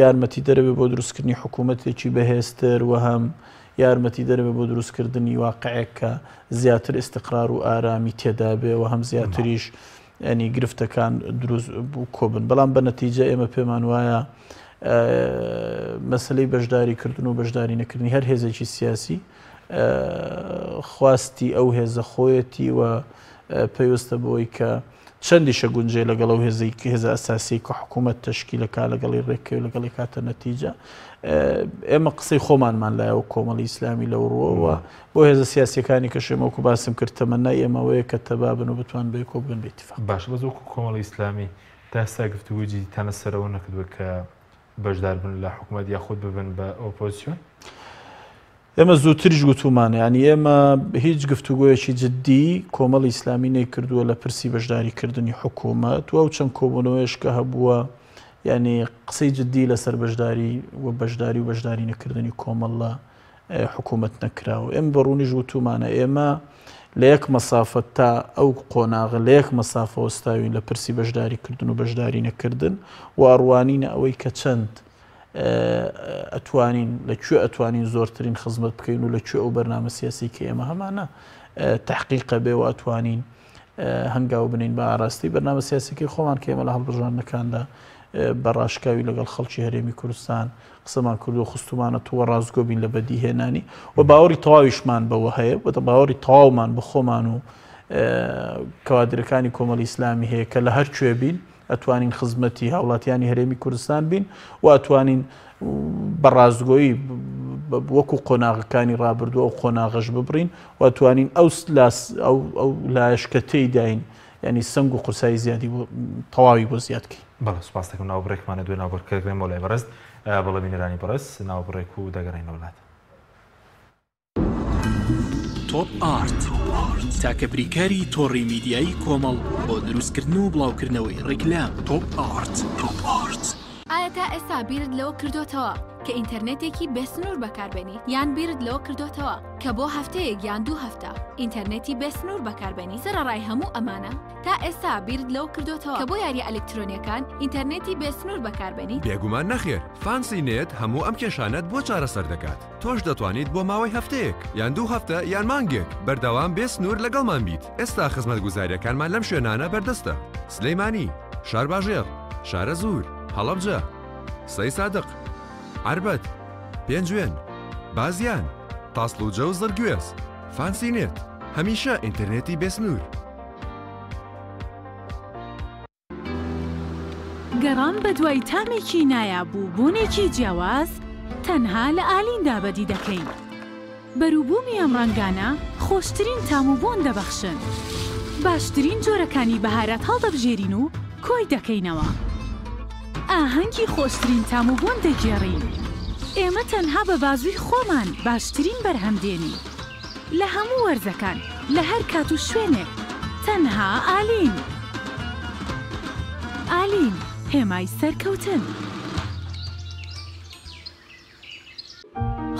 یارمەتی دەرەوێ بۆ دروستکردنی حکوومەتێکی بەهێزتر و هەم یارمەتی دەرەوێ بۆ دروستکردنی واقعێک کە زیاتر ئیستقرار و ئارامی تێدابێ و هەم زیاتریش ینی گرفتەکان دروست کۆبن بەڵام بە نەتیجە ئێمە پێمان وایە مەسلەی بەشداری کردن و بەشداری نەکردنی هەر هێزێکی سیاسی خواستی ئەو هێزە خۆیەتی و پەیوەستە بەوەی کە چەندیشە گونجێ لەگەڵ ئەو هێزەی هێزە ئەساسی کە حکوومەت تەشکیلەکە لەگەڵی ڕێککەوت لەگەڵی کاتە نەتیجە ئێمە قسەی خۆمانمان لایەوە کۆمەڵی ئیسلامی لەو ڕووەوە بۆ هێزە سیاسیەکانی کەش ئێمە وەکو باسم کرد تەمەنای ئێمەوەیە کە تەبا بن و بتوان بە یەکەوە بگەن بە ئیتیفاق. باشە بەس وەکو کۆمەڵی ئیسلامی تا ئێستا گفتوگۆی جدیتان لەسەر ئەوە نەکردووە کە بەشدار بن لە حکومەت یاخود ببن بە ئۆپۆزسیۆن؟ ئێمە زووتریش گوتوومانە یانی ئێمە هیچ گفتوگۆیەکی جدی کۆمەڵی ئیسلامی نەیکردووە لە پرسی بەشداریکردنی حکوومەت و ئەو چەند کۆبوونەوەیش کە هەبووە یعنی قسەی جدی لەسەر بەشداری و بەشداری و بەشداری نەکردنی کۆمەڵ لە حکوومەت نەکراوە. ئێمە بە ڕوونیش وتوومانە ئێمە لە یەک مەسافە تا ئەو قۆناغە لە یەک مەسافە وەستاوین لە پرسی بەشداری کردن و بەشداری نەکردن و ئەڕوانینە ئەوەی کە چەند ئەتوانین لە کوێ ئەتوانین زۆرترین خزمەت بکەین و لە کوێ ئەو بەرنامە سیاسی کە ئێمە هەمانە تحقیقە بێ و ئەتوانین هەنگاو بنین بە ئاراستەی بەرنامە سیاسەکەی خۆمان کە ئێمە لە هەڵبژاردنەکاندا بە ڕاشکاوی لەگەڵ خەڵکی هەرێمی کوردستان قسەمان کردو خستومانە تووە ڕاستگۆ بین لە بەدیهێنانی و باوەڕی تەواویشمان بەوە هەیە و باوەڕی تەواومان بە خۆمان و کەوادرەکانی کۆمەڵی ئیسلامی هەیە کە لە هەر کوێ بین ئەتوانین خزمەتی هاوڵاتیانی هەرێمی کوردستان بین و ئەتوانین بە ڕاستگۆیی وەکو قۆناغەکانی ڕابردوو ئەو قۆناغەش ببڕین و ئەتوانین ئەو ئەو لایەش کە تێیداین ینی سەنگ و قورسایی زیادی بۆ تەواوی بۆ زیاد کەین. بەڵێ سوپاس دەکەم ناوبڕێکمانە دوێ ناوبڕکەگرێن بۆ لای بەڕێز بەڵێ بینەرانی بەڕێز ناوبڕێک و دەگەڕێینەوە لات. تۆپ ئارت تاکە بریکاری تۆڕی میدیایی کۆمەڵ بۆ دروستکردن و بڵاوکردنەوەی ڕیکلام. تۆپ ئارت. تۆپ ئارت. ئایا تا ئێستا بیرت لەوە کردۆتەوە کە ئینتەرنێتێکی بێ سنوور بەکاربێنیت؟ یان بیرت لەوە کردۆتەوە کە بۆ هەفتەیەک یان دوو هەفتە ئینتەرنێتی بێ سنوور بەکاربێنیت؟ سەرەڕای هەموو ئەمانە تا ئێستا بیرت لەوە کردۆتەوە کە بۆ یارییە ئەلکترۆنییەکان ئینتەرنێتی بێ سنوور بەکاربێنیت؟ بێگومان نەخێر، فانسی نێت هەموو ئەم کێشانەت بۆ چارەسەر دەکات. تۆش دەتوانیت بۆ ماوەی هەفتەیەک، یان دوو هەفتە، یان مانگێک، بەردەوام بێ سنوور لەگەڵمان بیت. ئێستا خزمەتگوزارییەکانمان لەم شوێنانە بەردەستە، سلێمانی، شارباژێڕ، شارەزوور، هەڵەبجە، سەیسادق، عەربەت، پێنجوێن، بازیان. تاسڵوجە و زڕگوێز. فانسی نێت، هەمیشە ئینتەرنێتی بێسنوور. گەڕان بەدوای تامێکی نایاب و بۆنێکی جیاواز تەنها لە ئالیندا بەدی دەکەین. بەروبوومی ئەم ڕەنگانە خۆشترین تام و بۆن دەبەخشن. باشترین جۆرەکانی بەهارات هەڵدەبژێرین و کۆی دەکەینەوە. ئاهەنگی خۆشترین تام و بۆن دەگێڕین. ئێمە تەنها بە بازووی خۆمان باشترین بەرهەم دێنین. لە هەموو وەرزەکان، لە هەر کات و شوێنێک، تەنها ئالین. ئالین، هێمای سەرکەوتن.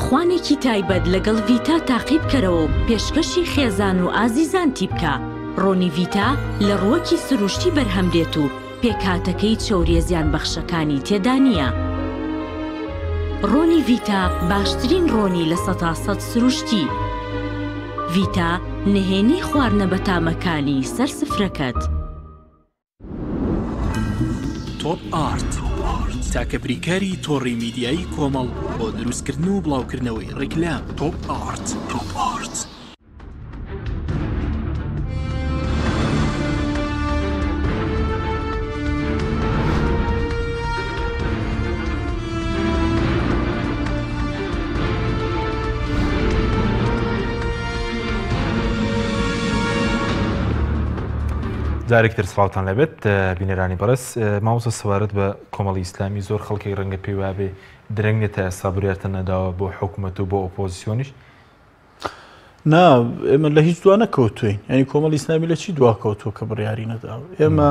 خوانێکی تایبەت لەگەڵ ڤیتا تاقی بکەرەوە و پێشکەشی خێزان و ئازیزانتی بکە، ڕۆنی ڤیتا لە ڕووەکی سروشتی بەرهەم دێت و پێکهاتەکەی چەوریە زیانبەخشەکانی تێدا نییە. ڕۆنی ڤیتا باشترین ڕۆنی 100% سروشتی. ڤیتا نهێنی خواردنە بەتامەکانی سەر سفرەکەت. تۆپ ئارت، تاکە بریکاری تۆڕی میدیایی کۆمەڵ بۆ دروستکردن و بڵاوکردنەوەی ڕیکلام. تۆپ ئارت. جارێک تر سڵاوتان لەبێت بینەرانی بەڕێز مامۆستا سەبارەت بە کۆمەڵی ئیسلامی زۆر خەڵکێک ڕەنگە پێی وابێ درەنگ نیە تا ئێستا بڕیارتان نەداوە بۆ حکوومەت و بۆ ئۆپۆزیسیۆنیش نا ئێمە لە هیچ دوا نەکەوتوین ینی کۆمەڵی ئیسلامی لە چی دوا کەوتووە کە بڕیاری نەداوە ئێمە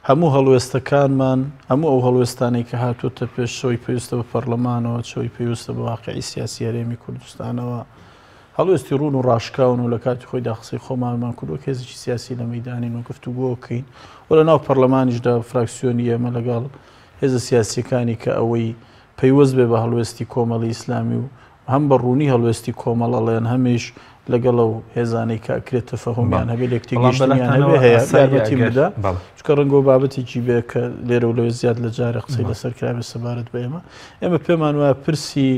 هەموو هەڵوێستەکانمان هەموو ئەو هەڵوێستانەی کە هاتووەتە پێش چەوەی پێویستە بە پەرلەمانەوە چەوەی پێویستە بە واقعی سیاسی هەرێمی کوردستانەوە هەڵوێستی ڕوون و ڕاشکاون و لە کاتی خۆیدا قسەی خۆمانمان کرد وەک هێزێکی سیاسی لە مەیدانین و گفتوگۆکەین و لە ناو پەرلەمانیشدا فراکسیۆنی ئێمە لەگەڵ هێزە سیاسیەکانی کە ئەوەی پەیوەست بێ بە هەڵوێستی کۆمەڵی ئیسلامی و هەم بە ڕوونی هەڵوێستی کۆمەڵ ئەڵێن هەمیش لەگەڵ ئەو هێزانەی کە ئەکرێت تەفەهومیان هەبێ لێکتێگەیشتنیان هەبێ هەیە یارمەتیم بدە چونکە ڕەنگە بابەتێکی بێ کە لێرە و لەوێ زیاد لە جارێ قسەی لەسەر کرابێ سەبارەت بە ئێمە ئێمە پێمان وایە پرسی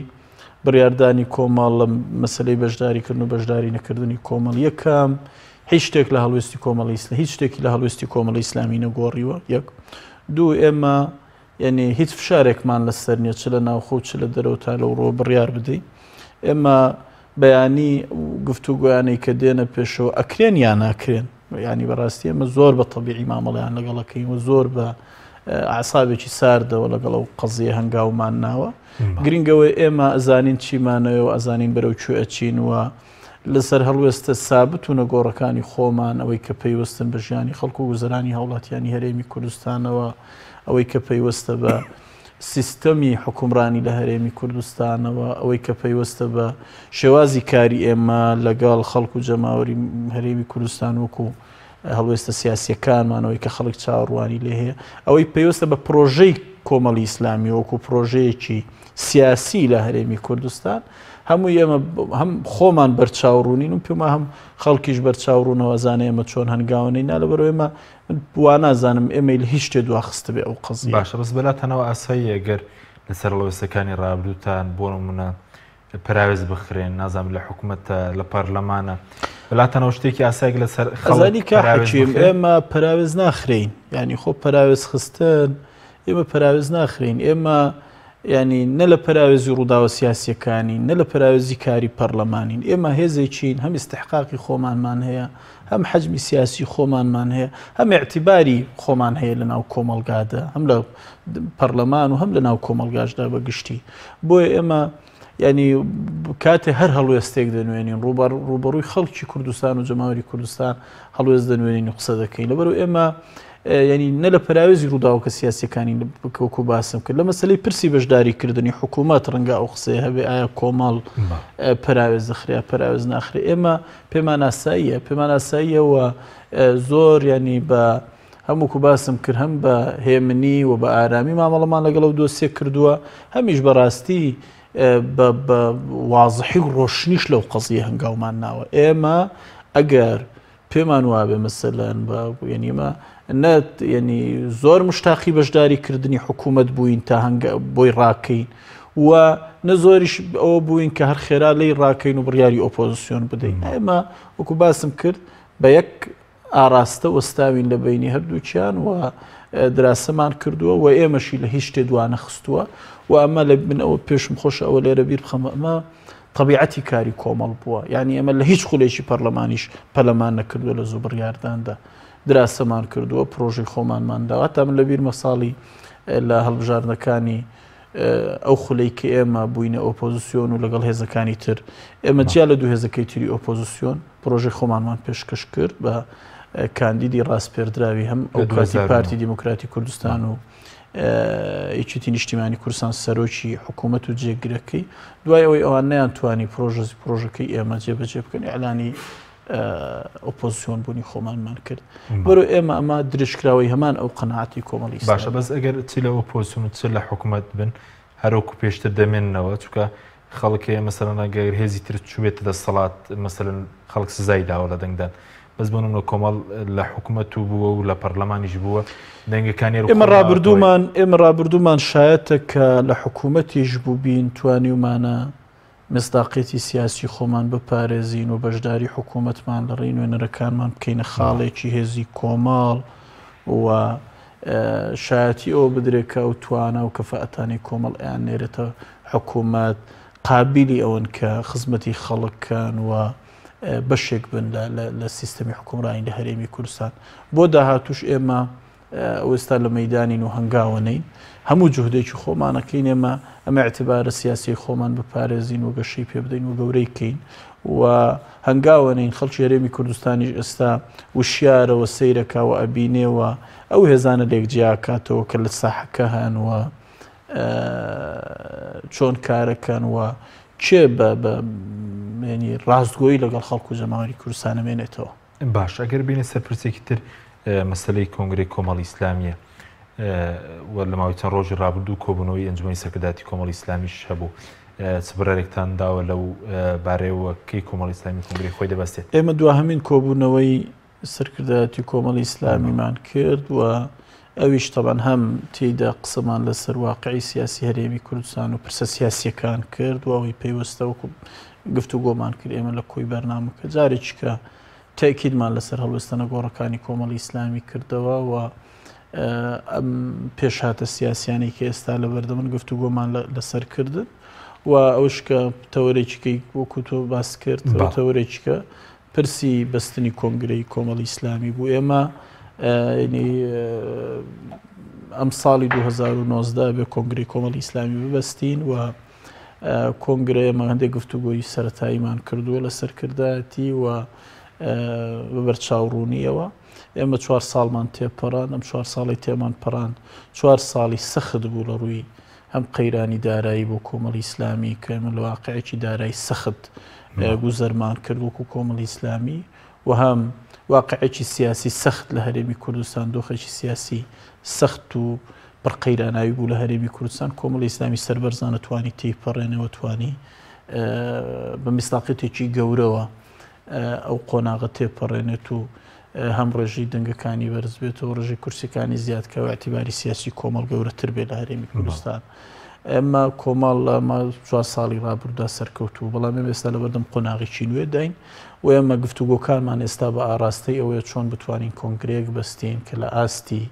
بڕیاردانی کۆمەڵ لە مەسلەی بەشداریکردن و بەشداری نەکردنی کۆمەڵ یەکەم هیچ شتێک لە هەڵوێستی کۆمەڵی ئیسلامی هیچ شتێکی لە هەڵوێستی کۆمەڵی ئیسلامی نەگۆڕیوە یەک دوو ئێمە یعنی هیچ فشارێکمان لەسەر نیە چ لە ناوخۆ و چ لە دەرەوە تا لەو ڕووە بڕیار بدەین ئێمە بەیانی گفتوگۆیانەی کە دێنە پێشەوە ئەکرێن یا ناکرێن ینی بەڕاستی ئێمە زۆر بە تەبیعی مامەڵیان لەگەڵەکەین و زۆر بە ئاسابێکی ساردەوە لەگەڵ ئەو قەزیە هەنگاومان ناوە گرنگەوەی ئێمە ئەزانین چیمانەوە و ئەزانین بەرەو کوێ ئەچین و لەسەر هەڵوێستە سابت و نەگۆڕەکانی خۆمان، ئەوەی کە پەیوەستن بە ژیانی خەڵک و گوزەرانی هاوڵاتیانی هەرێمی کوردستانەوە، ئەوەی کە پەیوەستە بە سیستەمی حوکمڕانی لە هەرێمی کوردستانەوە، ئەوەی کە پەیوەستە بە شێوازی کاری ئێمە لەگەڵ خەڵک و جەماوەری هەرێمی کوردستان وەکو هەڵوێستە سیاسیەکانمان، ئەوەی کە خەڵک چاوەڕوانی لێ هەیە، ئەوەی پەیوەستە بە پرۆژەی کۆمەڵی ئیسلامی وەکو پرۆژەیەکی سیاسی لە هەرێمی کوردستان، هەمووی ئێمە هەم خۆمان بەرچاو ڕوونین و پێما هەم خەڵکیش بەرچاو ڕوونەوە زانێ ئێمە چۆن هەنگاونەی نا لەبەرەوە ئێمە من وا نازانم ئێمەی لە هیچ شتێ دواخستبێ ئەو قەزیە. باشە بەس بەلاتانەوە ئاساییە گەر لەسەر هەڵوێستەکانی ڕابردووتان بۆ نمونە پەراوێز بخرێن نازانم لە حکومەتە لە پەرلەمانە بەلاتانەوە شتێکی ئاسایەک لەسەر خەڵک ئەزانی کاک پەراوێز حەکیم بخرێن؟ ئێمە پەراوێز ناخرێین یانی خۆ پەراوێز خستن ئێمە پەراوێز ناخرێین ئێمە یانی نە لە پەراوێزی ڕووداوە سیاسییەکانین، نە لە پەراوێزی کاری پەرلەمانین. ئێمە هێزێکین هەم ئیستحقاقی خۆمانمان هەیە، هەم حەجمی سیاسی خۆمانمان هەیە، هەم ئیعتیباری خۆمان هەیە لە ناو کۆمەڵگادا، هەم لە پەرلەمان و هەم لە ناو کۆمەڵگاشدا بە گشتی. بۆیە ئێمە یانی کاتێ هەر هەڵوێستێک دەنوێنین، ڕووبەڕووی خەڵکی کوردستان و جەماوەری کوردستان هەڵوێست دەنوێنین و قسە دەکەین. لەبەرئەوە ئێمە یانی نە لە پەراوێزی ڕووداوەکە سیاسیەکانی وەکو باسم کرد لە مەسلەی پرسی بەشداریکردنی حکوومەت ڕەنگە ئەو قسەیە هەبێ ئایا کۆمەڵ پەراوێز دەخرێ پەراوێز ناخرێ ئێمە پێمان ئاساییە پێمان ئاساییەوە زۆر ینی بە هەمووکو باسم کرد هەم بە هێمنی و بە ئارامی مامەڵەمان لەگەڵ ئەو دۆسیە کردووە هەمیش بەڕاستی بە وازحی و ڕۆشنیش لەو قەزیە هەنگاومان ناوە ئێمە ئەگەر پێمان وابێ مەسەلەن بە یعنی ئێمە نە یعنی زۆر مشتاقی بەشداری کردنی حکوومەت بووین تا هەنگە بۆی ڕاکەین و نە زۆریش ئەوە بووین کە هەر خێرا لێی ڕاکەین و بڕیاری ئۆپۆزیسیۆن بدەین. ئێمە وەکو باسم کرد بە یەک ئاراستە وەستاوین لە بەینی هەردووکیان و دراسەمان کردووە و ئێمەشی لە هیچ شتێ دوانەخستووە و ئەمە لە من ئەوە پێشم خۆشە ئەوە لێرە بیر بخەمە ئەمە طبیعەتی کاری کۆمەڵ بووە یعنی ئێمە لە هیچ خولێکی پەرلەمانیش پەلەمان نەکردووە لە زوو بڕیارداندا دراسەمان کردووە پرۆژەی خۆمانمان داوە تا من لە بیرمە ساڵی لە هەڵبژاردنەکانی ئەو خولەی کە ئێمە بووینە ئۆپۆزیسیۆن و لەگەڵ هێزەکانی تر ئێمە جیا لە دوو هێزەکەی تری ئۆپۆزیسیۆن پرۆژەی خۆمانمان پێشکەش کرد بە کاندیدی ڕاسپێردراوی هەم ئەو کاتی پارتی دیموکراتی کوردستان و یەکێتی نیشتیمانی کوردستان سەرۆکی حکوومەت و جێگرەکەی دوای ئەوەی ئەوان نیان توانی پرۆژەزی پرۆژەکەی ئێمە جێبەجێ بکەن ئەلانی ئۆپۆزیسیۆن بوونی خۆمانمان کرد بەرو ئێمە ئەمە درێژکراوەی هەمان ئەو قەناعەتی کۆمەڵی باشە بەس ئەگەر چ لە ئۆپۆزیسیۆن و چ لە حکوومەت بن هەروەکو پێشتر دەمێننەوە چونکە خەڵک هەیە مەسەلەن ئەگەر هێزی تر چوبێتە دەسەڵات مەسەلەن خەڵک سزای داوە لە دەنگدان بەس بۆ نمونە کۆمەڵ لە حکوومەت و بووە و لە پەرلەمانیش بووە دەنگەکانی ئێمە ڕابردوومان ئێمە ڕابردوومان شایەتە کە لە حکوومەتیش بووبین توانیومانە میسداقیەتی سیاسی خۆمان بپارێزین و بەشداری حکوومەتمان لە ڕێی نوێنەرەکانمان بکەینە خاڵێکی هێزی کۆمەڵ و شایەتی ئەوە بدرێت کە ئەو توانا و کەفائەتانەی کۆمەڵ ئەیان نێرێتە حکوومەت قابیلی ئەوەن کە خزمەتی خەڵک کەن و بەشێک بن لە سیستەمی حکومڕانی لە هەرێمی کوردستان. بۆ داهاتووش ئێمە ئەو ئێستا لە مەیدانین و هەنگاوە نین هەموو جوهدێکی خۆمان ئەکەین ئێمە ئەم ئیعتبارە سیاسیەی خۆمان بپارێزین و گەشەی پێ بدەین و گەورەی کەین و هەنگاوە نین خەڵکی هەرێمی کوردستانیش ئێستا وشیارەوە سەیرەکە و ئەبینێ و ئەو هێزانە لێک جیاکاتەوە کە لە ساحەکە هەن و چۆن کارەکەن و کێ بە ڕاستگۆیی لەگەڵ خەڵک و جەماوەری کوردستان ئەمێنێتەوە. باشە ئەگەر بینە سەر پرسێکی تر مەسلەی کۆنگرەی کۆمەڵی ئیسلامیە و لە ماوەی چەند ڕۆژی ڕابردوو کۆبوونەوەی ئەنجومەنی سەرکردایەتی کۆمەڵی ئیسلامیش هەبوو چ بڕیارێکتان داوە لەو بارەیەوە کەی کۆمەڵی ئیسلامی کۆنگرەی خۆی دەبەستێت؟ ئێمە دواهەمین کۆبوونەوەی سەرکردایەتی کۆمەڵی ئیسلامیمان کرد و ئەویش تەبعەن هەم تێیدا قسەمان لەسەر واقعی سیاسی هەرێمی کوردستان و پرسە سیاسیەکان کرد و ئەوەی پەیوەستە وەکو گفتوگۆمان کرد ئێمە لە کۆی بەرنامەکە جارێکی کە تەکیدمان لەسەر هەڵوێستە نەگۆڕەکانی کۆمەڵی ئیسلامی کردەوە و ئەم پێشهاتە سیاسیانەی کە ئێستا لە بەردەمن گفتوگۆمان لەسەر کردن و ئەوش کە تەوەرێکیکەی وەکو تۆ باس کرد تەوەرێکیکە پرسی بەستنی کۆنگرەی کۆمەڵی ئیسلامی بوو ئێمە ئەم ساڵی 2019 بێ کۆنگرەی کۆمەڵی ئیسلامی ببەستین و کۆنگرە ئێمە هەندێک گفتوگۆی سەتاییمان کردووە لە سەرکردایەتی و بە بەرچاوڕوونیەوە ئێمە چوار ساڵمان تێپەڕان ئەم چوار ساڵی تێمان پەڕاند چوار ساڵی سەخت بوو لە ڕووی هەم قەیرانی دارایی بۆ کۆمەڵی ئیسلامی کە ئێمە لە واقعێکی دارایی سەخت گوزەرمان کرد وەکو کۆمەڵی ئیسلامی و هەم واقعێکی سیاسی سەخت لە هەرێمی کوردستان دۆخێکی سیاسی سەخت و پڕ قەیراناوی بوو لە هەرێمی کوردستان کۆمەڵی ئیسلامی سەربەرزانە توانی تێیپەڕێنەوە توانی بە میسلاقیتێکی گەورەوە ئەو قۆناغە تێپەڕێنێت و هەم ڕێژەی دەنگەکانی بەرز بێتەوە ڕێژەی کورسیەکانی زیاد کە ئیعتیباری سیاسی کۆمەڵ گەورەتر بێت لە هەرێمی کوردستان. ئێمە کۆمەڵ لە چوار ساڵی ڕابردوودا سەرکەوتوو بەڵام ئێمە ئێستا لەبەردەم قۆناغێکی نوێداین و ئێمە گفتوگۆکانمان ئێستا بە ئاراستەی ئەوەیە چۆن بتوانین کۆنگرەیەک بەستین کە لە ئاستی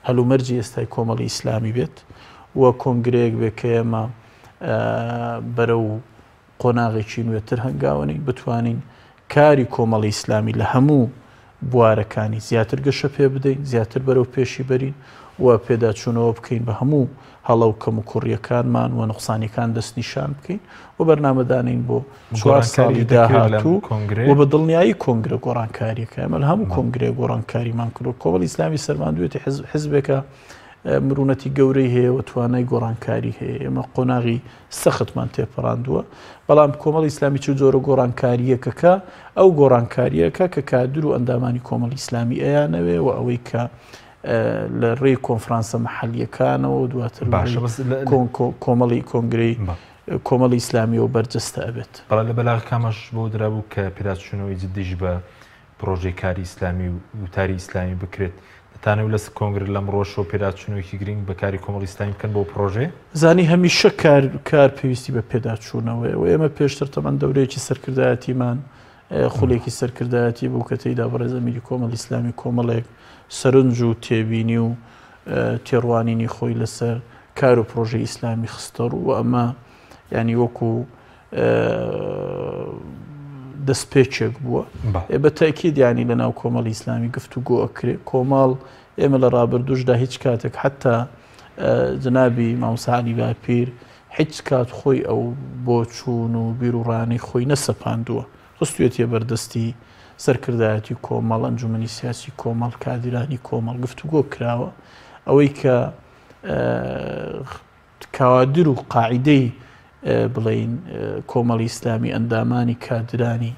هەلومەرجی ئێستای کۆمەڵی ئیسلامی بێت و کۆنگرەیەک بێت کە ئێمە بەرەو قۆناغێکی نوێتر هەنگاونین، بتوانین کاری کۆمەڵی ئیسلامی لە هەموو بوارەکانی زیاتر گەشە پێ بدەین، زیاتر بەرەو پێشی بەرین و پێداچوونەوە بکەین بە هەموو هەڵە و کەموکوڕییەکانمان و نوقسانییەکان دەستنیشان بکەین و بەرنامە دانێین بۆ چوار ساڵی داهاتوو و بە دڵنیایی کۆنگرە گۆڕانکارییەکە ئێمە لە هەموو کۆنگرەیەک گۆڕانکاریمان کردووە. کۆمەڵی ئیسلامی سەلماندوویەتی حزبێکە مرونەتی گەورەی هەیە و توانای گۆڕانکاری هەیە. ئێمە قۆناغی سەختمان تێپەڕاندووە، بەڵام کۆمەڵی ئیسلامی چ جۆرە گۆڕانکارییەکەکە ئەو گۆڕانکارییەکە کە کادر و ئەندامانی کۆمەڵی ئیسلامی ئەیانەوێ و ئەوەی کە لە ڕێی کۆنفرانسە مەحەلییەکانەوە و دواتر کۆمەڵی کۆنگرەی کۆمەڵی ئیسلامیەوە بەرجەستە ئەبێت. بەڵێ لە بەلاغەکامەش بۆ درابوو کە پێداچوونەوەی جدیش بە پڕۆژەی کاری ئیسلامی و وتاری ئیسلامی بکرێت. دەتانەوێت لەس کۆنگرە لەمڕۆشەوە پێداچوونەوەیەکی گرنگ بە کاری کۆمەڵی ئیسلامی بکەن بۆ پڕۆژەیە؟ زانی هەمیشە کار کار پێویستی بە پێداچوونەوەیە و ئێمە پێشتر تەبعەن دەورەیەکی سەرکردایەتیمان خولێکی سەرکردایەتی بوو کە تێیدا بەڕێز ئەمیری کۆمەڵی ئیسلامی کۆمەڵێک سەرنج و تێبینی و تێڕوانینی خۆی لەسەر کار و پرۆژەی ئیسلامی خستەڕوو و ئەمە ینی وەکو دەستپێکێک بووە بە تاکید ینی لە ناو کۆمەڵی ئیسلامی گفت و گۆ ئەکرێ کۆمەڵ ئێمە لە ڕابردوشدا هیچ کاتێک حتا جنابی مامۆستا عەلی باپیر هیچ کات خۆی ئەو بۆچوون و بیروڕانەی خۆی نەسەپاندووە خستویەتیە بەردەستی سەرکردایەتی کۆمەڵ ئەنجومەنی سیاسی کۆمەڵ کادیرانی کۆمەڵ گفتوگۆ کراوە ئەوەی کە کادر و قاعیدەی بڵێین کۆمەڵی ئیسلامی ئەندامانی کادرانی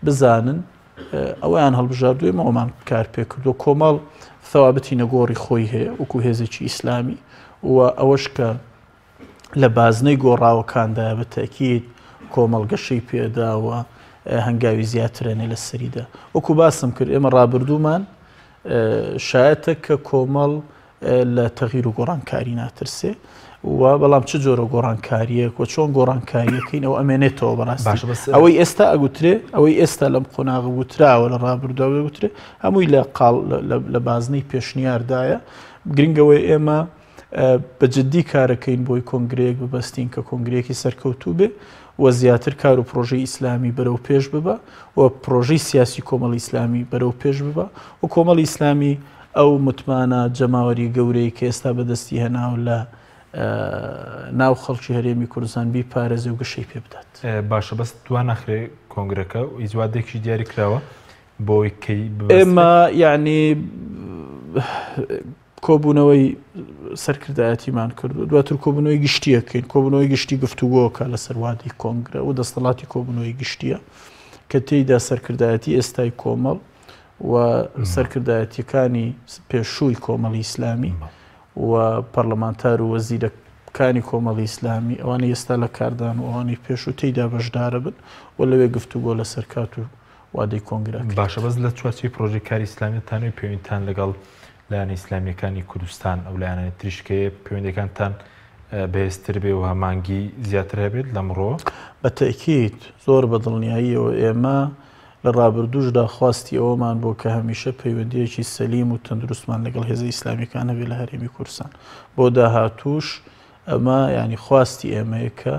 بزانن ئەویان هەڵبژاردوێ ئەومان کار پێکردو کۆمەڵ ثوابتی نەگۆڕی خۆی هەیە وەکو هێزێکی ئیسلامی و ئەوەش کە لە بازنەی گۆڕاوەکاندایە بە تەئکید کۆمەڵ گەشەی پێداوە هەنگاوی زیاترەنێ لە سەریدا وەکو باسم کرد ئێمە ڕابردوومان شایەتە کە کۆمەڵ لە تەغیر و گۆڕانکاری ناترسێ و بەڵام چ جۆرە گۆڕانکاریەک و چۆن گۆڕانکاریەکەین ئەو ئەمێنێتەوە بەڕاستی ئەوەی ئێستا ئەگوترێ ئەوەی ئێستا لەم قۆناغ وتراوە لە ڕابردوو گوترێ هەمووی لە قاڵ لە بازنەی پێشنیاردایە گرنگەوەی ئێمە بە جددی کارەکەین بۆی کۆنگرەیەک ببەستین کە کۆنگرەیەکی سەرکەوتوو بێ و زیاتر کار و پرۆژەی ئیسلامی بەرەو پێش ببا و پرۆژەی سیاسی کۆمەڵی ئیسلامی بەرەو پێش ببا و کۆمەڵی ئیسلامی ئەو متمانە جەماوەری گەورەی کە ئێستا بەدەستی هێناوە لە ناو خەڵکی هەرێمی کوردستان بیپارێزێ و گەشەی پێ بدات. باشە بەس دوا ناخرێ کۆنگرەکە و هیچ وادەیەکیش دیاری کراوە بۆی کەی ببەسترێ؟ ئێمە یەعنی کۆبوونەوەی سەرکردایەتیمان کردو دواتر کۆبوونەوەی گشتیەکەین کۆبوونەوەی گشتی گفتوگۆکە لەسەر وادەی کۆنگرە و دەستەڵاتی کۆبوونەوەی گشتیە کە تێیدا سەرکردایەتی ئێستای کۆمەڵ و سەرکردایەتیەکانی پێشووی کۆمەڵی ئیسلامی و پەرلەمانتار و وەزیرەکانی کۆمەڵی ئیسلامی ئەوانەی ئێستا لە کاردان و ئەوانەی پێشوو تێیدا بەشدارە بن و لەوێ گفتوگۆ لەسەر کات و وادەی کۆنگرە کرد. باشە بەس لە چوارچێوەی پرۆژەی کاری ئیسلامیتان و پەیوەندیتان لەگەڵ لایەنە ئیسلامییەکانی کوردستان ئەو لایەنانەی تریش کە هەیە پەیوەندیەکانتان بەهێزتر بێ و هەمانگی زیاتر هەبێت لەمڕۆوە؟ بە تەئکید، زۆر بە دڵنیاییەوە ئێمە لە ڕابردووشدا خواستی ئەوەمان بووە کە هەمیشە پەیوەندییەکی سەلیم و تەندروستمان لەگەڵ هێزە ئیسلامییەکان هەبێت لە هەرێمی کوردستان. بۆ داهاتووش ئەمە یانی خواستی ئێمەیە کە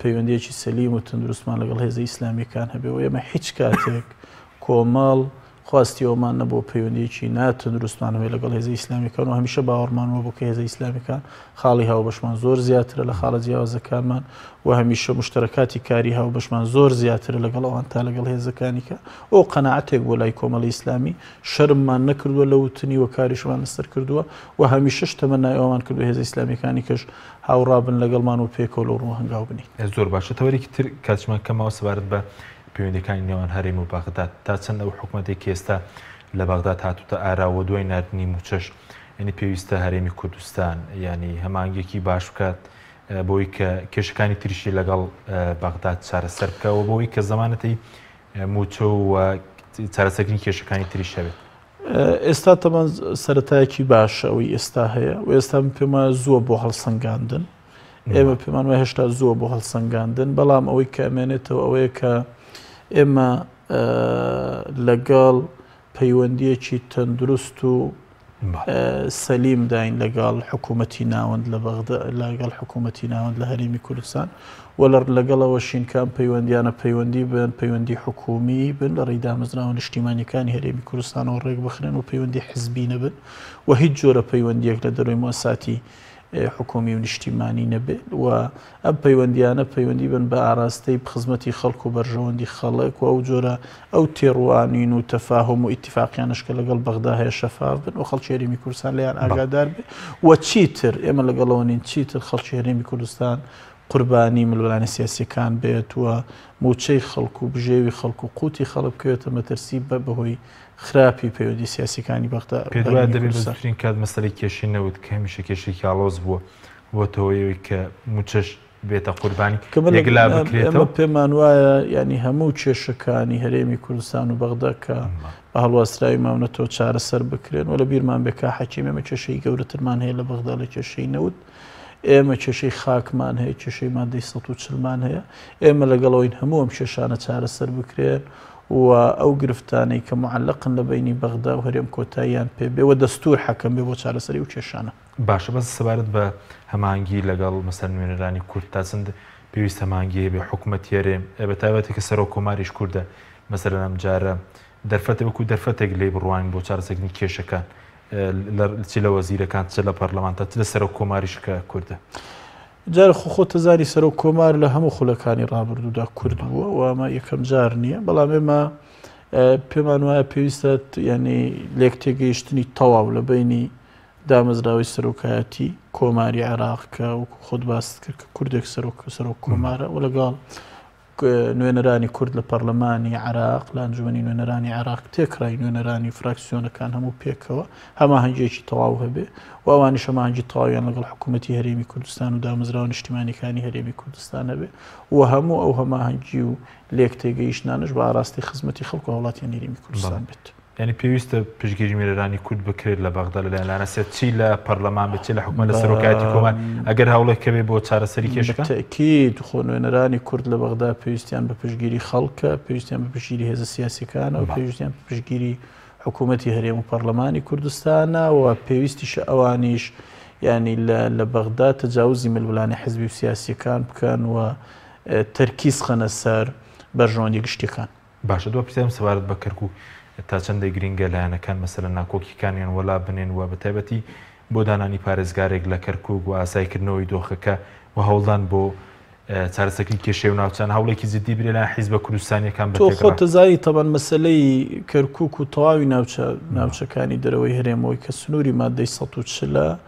پەیوەندییەکی سەلیم و تەندروستمان لەگەڵ هێزە ئیسلامییەکان هەبێ و ئێمە هیچ کاتێک کۆمەڵ خواستی ئەومان نەبووە پەیوەندییەکی ناتەندروستمان هەبێت لەگەڵ هێزە ئیسلامییەکان و هەمیشە باوەڕمان وابوو کە هێزە ئیسلامییەکان خاڵی هاوبەشمان زۆر زیاترە لە خاڵە جیاوازەکانمان و هەمیشە مشتەرەکاتی کاری هاوبەشمان زۆر زیاترە لەگەڵ ئەوان تا لەگەڵ هێزەکانی کە ئەو قەناعەتێک بۆ لای کۆمەڵی ئیسلامی شەرممان نەکردووە لە وتنی و کاریشمان لەسەر کردووە و هەمیشەش تەمەنای ئەوەمان کردووە هێزە ئیسلامییەکانی کەش هاوڕا بن لەگەڵمان و پێکەوە لەو ڕووە هەنگاو بنێین. زۆر باشە تەوەرێکی تر کاتیشمان کەم ماوە سەبارەت بە پەیوەندیەکانی نێوان هەرێم و بەغداد تا چەند ئەو حکومەتەی کە ئێستا لە بەغداد هاتوتە ئاراوە دوای ناردنی موچەش یعنی پێویستە هەرێمی کوردستان یعنی هەمانگێکی باش بکات بۆی کە کێشەکانی تریشی لەگەڵ بەغداد چارەسەر بکە و بۆی کە زەمانەتی موچە و چارەسەرکردنی کێشەکانی تریش هەبێت. ئێستا تەمان سەتایەکی باشە ئەوەی ئێستا هەیە و ئێستا من پێم وایە زووە بۆ هەڵسەنگاندن ئێمە پێمان وایە هێشتا زووە بۆ هەڵسەنگاندن بەڵام ئەوەی کە ئەمێنێتەوە ئەوەیە کە ئێمە لەگەڵ پەیوەندیەکی تەندروست و سەلیم داین لەگەڵ حکوومەتی ناوەند لە بەغدا لەگەڵ حکوومەتی ناوەند لە هەرێمی کوردستان و لەگەڵ ئەوەشین کە ئەم پەیوەندیانە پەیوەندی بن پەیوەندی حکوومی بن لە ڕێی دامەزراوە نیشتیمانیەکانی هەرێمی کوردستانەوە ڕێک بخرێن و پەیوەندی حزبی نەبن و هیچ جۆرە پەیوەندیەک لە دەرەوەی موساتی حکومی و نیشتیمانی نەبێت و ئەم پەیوەندیانە پەیوەندی بن بە ئاراستەی خزمەتی خەڵک و بەرژەوەندی خەڵک و ئەو جۆرە ئەو تێڕوانین و تەفاهوم و ئیتیفاقیانەش کە لەگەڵ بەغدا هەیە شەفاف بن و خەڵکی هەرێمی کوردستان لێیان ئاگادار بێ و چیتر ئێمە لەگەڵەوە نین چیتر خەڵکی هەرێمی کوردستان قوربانی ململانێ سیاسیەکان بێت و موچەی خەڵک و بژێوی خەڵک و قوتی خەڵک بکەوێتە مەترسی بە بەهۆی خراپی پەیوەندی سیاسیەکانی بەغدا پێت وایە دەبێت بە زووترین کات مەسەلەی کێشەی نەوت کە هەمیشە کێشەیەکی ئاڵۆز بووە بۆتە هۆی ئەوەی کە مووچەش بێتە قوربانی یەکلا بکرێتەوە. ئێمە پێمان وایە یانی هەموو کێشەکانی هەرێمی کوردستان و بەغدا کە بە هەڵواسراوی ماونەتەوە چارەسەر بکرێن و لە بیرمان بێ کا حەکیم ئێمە کێشەی گەورەترمان هەیە لە بەغدا لە کێشەی نەوت ئێمە کێشەی خاکمان هەیە کێشەی مادەی 140 مان هەیە ئێمە لەگەڵەوەین هەموو ئەم کێشانە چارەسەر بکرێن و ئەو گرفتانەی کە معلقن لە بینی بەغدا و هەرێم کۆتاییان پێ بێ و دەستور حەکەم بێ بۆ چارەسەری ئەو کێشانە. باشە بەس سەبارەت بە هەماهەنگی لەگەڵ مەسەلەن نوێنەرانی کورد تا چەند پێویست هەماهەنگی هەبێ حکومەتی هەرێم بە تایبەتی کە سەرۆک کۆماریش کوردە مەسەلەن ئەم جارە دەرفەتێک وەکو دەرفەتێک لێی بڕوانین بۆ چارەسەکردنی کێشەکان چ لە وەزیرەکان چ لە پەرلەمان تا چ لە سەرۆک کۆماریش کە کوردە. جارە خۆ خۆت دەزانی سەرۆک کۆمار لە هەموو خولەکانی ڕابردوودا کورد بووە و ئەمە یەکەم جار نییە بەڵام ئێمە پێمان وایە پێویستە یعنی لێک تێگەیشتنی تەواو لە بینی دامەزراوەی سەرۆکایەتی کۆماری عێراق کە وەکو خۆت باست کرد کە کوردێک سەرۆک سەرۆک کۆمارە و لەگەڵ نوێنەرانی کورد لە پەرلەمانی عێراق لە ئەنجومەنی نوێنەرانی عێراق تێکڕای نوێنەرانی فراکسیۆنەکان هەموو پێکەوە هەماهەنگیەکی تەواو هەبێ و ئەوانیش هەماهەنگی تەواویان لەگەڵ حکوومەتی هەرێمی کوردستان و دامەزراوە نیشتیمانیەکانی هەرێمی کوردستان هەبێ و هەموو ئەو هەماهەنگی و لێکتێگەیشتنانەش بە ئاراستەی خزمەتی خەڵک و هاوڵاتیانی هەرێمی کوردستان بێت. یانی پێویستە پشتگیری نوێنەرانی کورد بکرێت لە بەغدا لەلایەن لایەنە سێ چی لە پەرلەمان بێت چی لە حکومەت لە سەرۆکایەتی کۆمار ئەگەر هەوڵێک هەبێ بۆ چارەسەری کێشەکان؟ بەتەئکید خۆ نوێنەرانی کورد لە بەغدا پێویستیان بە پشتگیری خەڵکە، پێویستیان بە پشتگیری هێزە سیاسیەکانە و پێویستیان بە پشتگیری حکوومەتی هەرێم و پەرلەمانی کوردستانە و پێویستیشە ئەوانیش یانی لە بەغدا تەجاوزی ململانێ حزبی و سیاسیەکان بکەن و تەرکیز خەنە سەر بەرژەوەندی گشتیەکان. باشە دوا پرسیارم سەبارەت بە کەرکوک تا چەندە گرینگە لایەنەکان مەسەلەن ناکۆکیکانیان وەلا بنێن و بەتایبەتی بۆ دانانی پارێزگارێک لە کەرکوک و ئاسایکردنەوەی دۆخەکە و هەوڵدان بۆ چارەسەکردنی کێشەی و ناوچان هەوڵێکی جدی برێ لایەن حیزبە کوردستانیەکان بە تۆ خۆت دەزانی تەبەن مەسەلەی کەرکوک و تەواوی ناوچە ناوچەکانی دەرەوەی هەرێمەوەی کە سنووری مادەی 140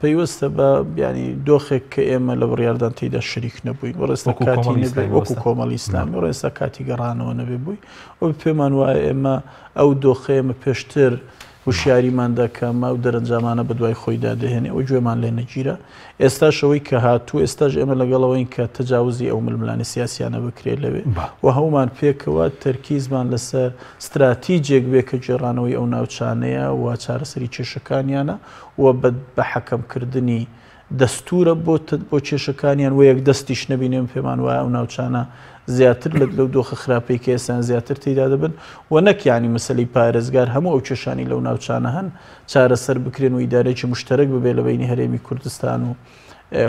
پەیوەستە بە یانی دۆخێک کە ئێمە لە بڕیاردان تێیدا شەریک نەبووین و ڕێستا کاتی نەبێ وەکو کۆمەڵی ئیسلامی و ڕێستا کاتی گەڕانەوە نەبێ بووی و پێمان وایە ئێمە ئەو دۆخە ئێمە پێشتر هوشیاریماندا کە ئەمە ئەو دەرەنجامانە بە دوای خۆیدا دەهێنێ و گوێمان لێ نەگیرا ئێستاش ئەوەی کە هاتوو ئێستاش ئێمە لەگەڵەوەین کە تەجاوزی ئەو ململانێ سیاسیانە بکرێت لەوێ و هەمومان پێکەوە تەرکیزمان لەسەر ستراتیجێک بێ کە گێڕانەوەی ئەو ناوچانەیە و چارەسەری کێشەکانیانە و بە حەکەم کردنی دەستورە بۆ بۆ کێشەکانیان و یەکدەستیش نەبین ئێمە پێمان وایە ئەو ناوچانە زیاتر لە لەو دۆخە خراپەی کە ئێستا زیاتر تێیدا دەبن و نەک یانی مەسەلەی پارێزگار هەموو ئەو کێشانی لەو ناوچانە هەن چارەسەر بکرێن و ئیدارەیەکی مشتەرەک ببێ لە بەینی هەرێمی کوردستان و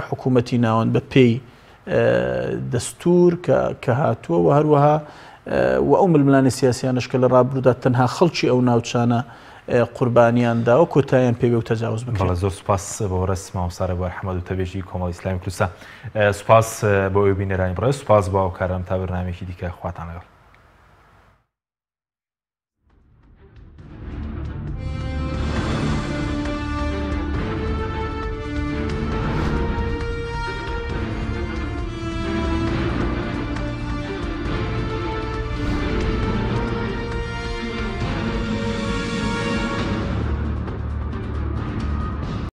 حکوومەتی ناوەند بە پێی دەستور کە کە هاتووە و هەروەها و ئەو ململانێ سیاسیانەش کە لە ڕابردوودا تەنها خەڵکی ئەو ناوچانە قوربانیان داوە کۆتاییان پێ بێ و تەجاوز بکرێت. بەڵێ زۆر سوپاس بۆ بەڕێز مامۆستا ڕێبوار حەمەد وتەبێژی کۆمەڵی ئیسلامی کوردستان. سوپاس بۆ ئێوەی بینەرانی بەڕێز، سوپاس بۆ هاوکارانم تا بەرنامەیەکی دیکە خواتان لەگەڵ.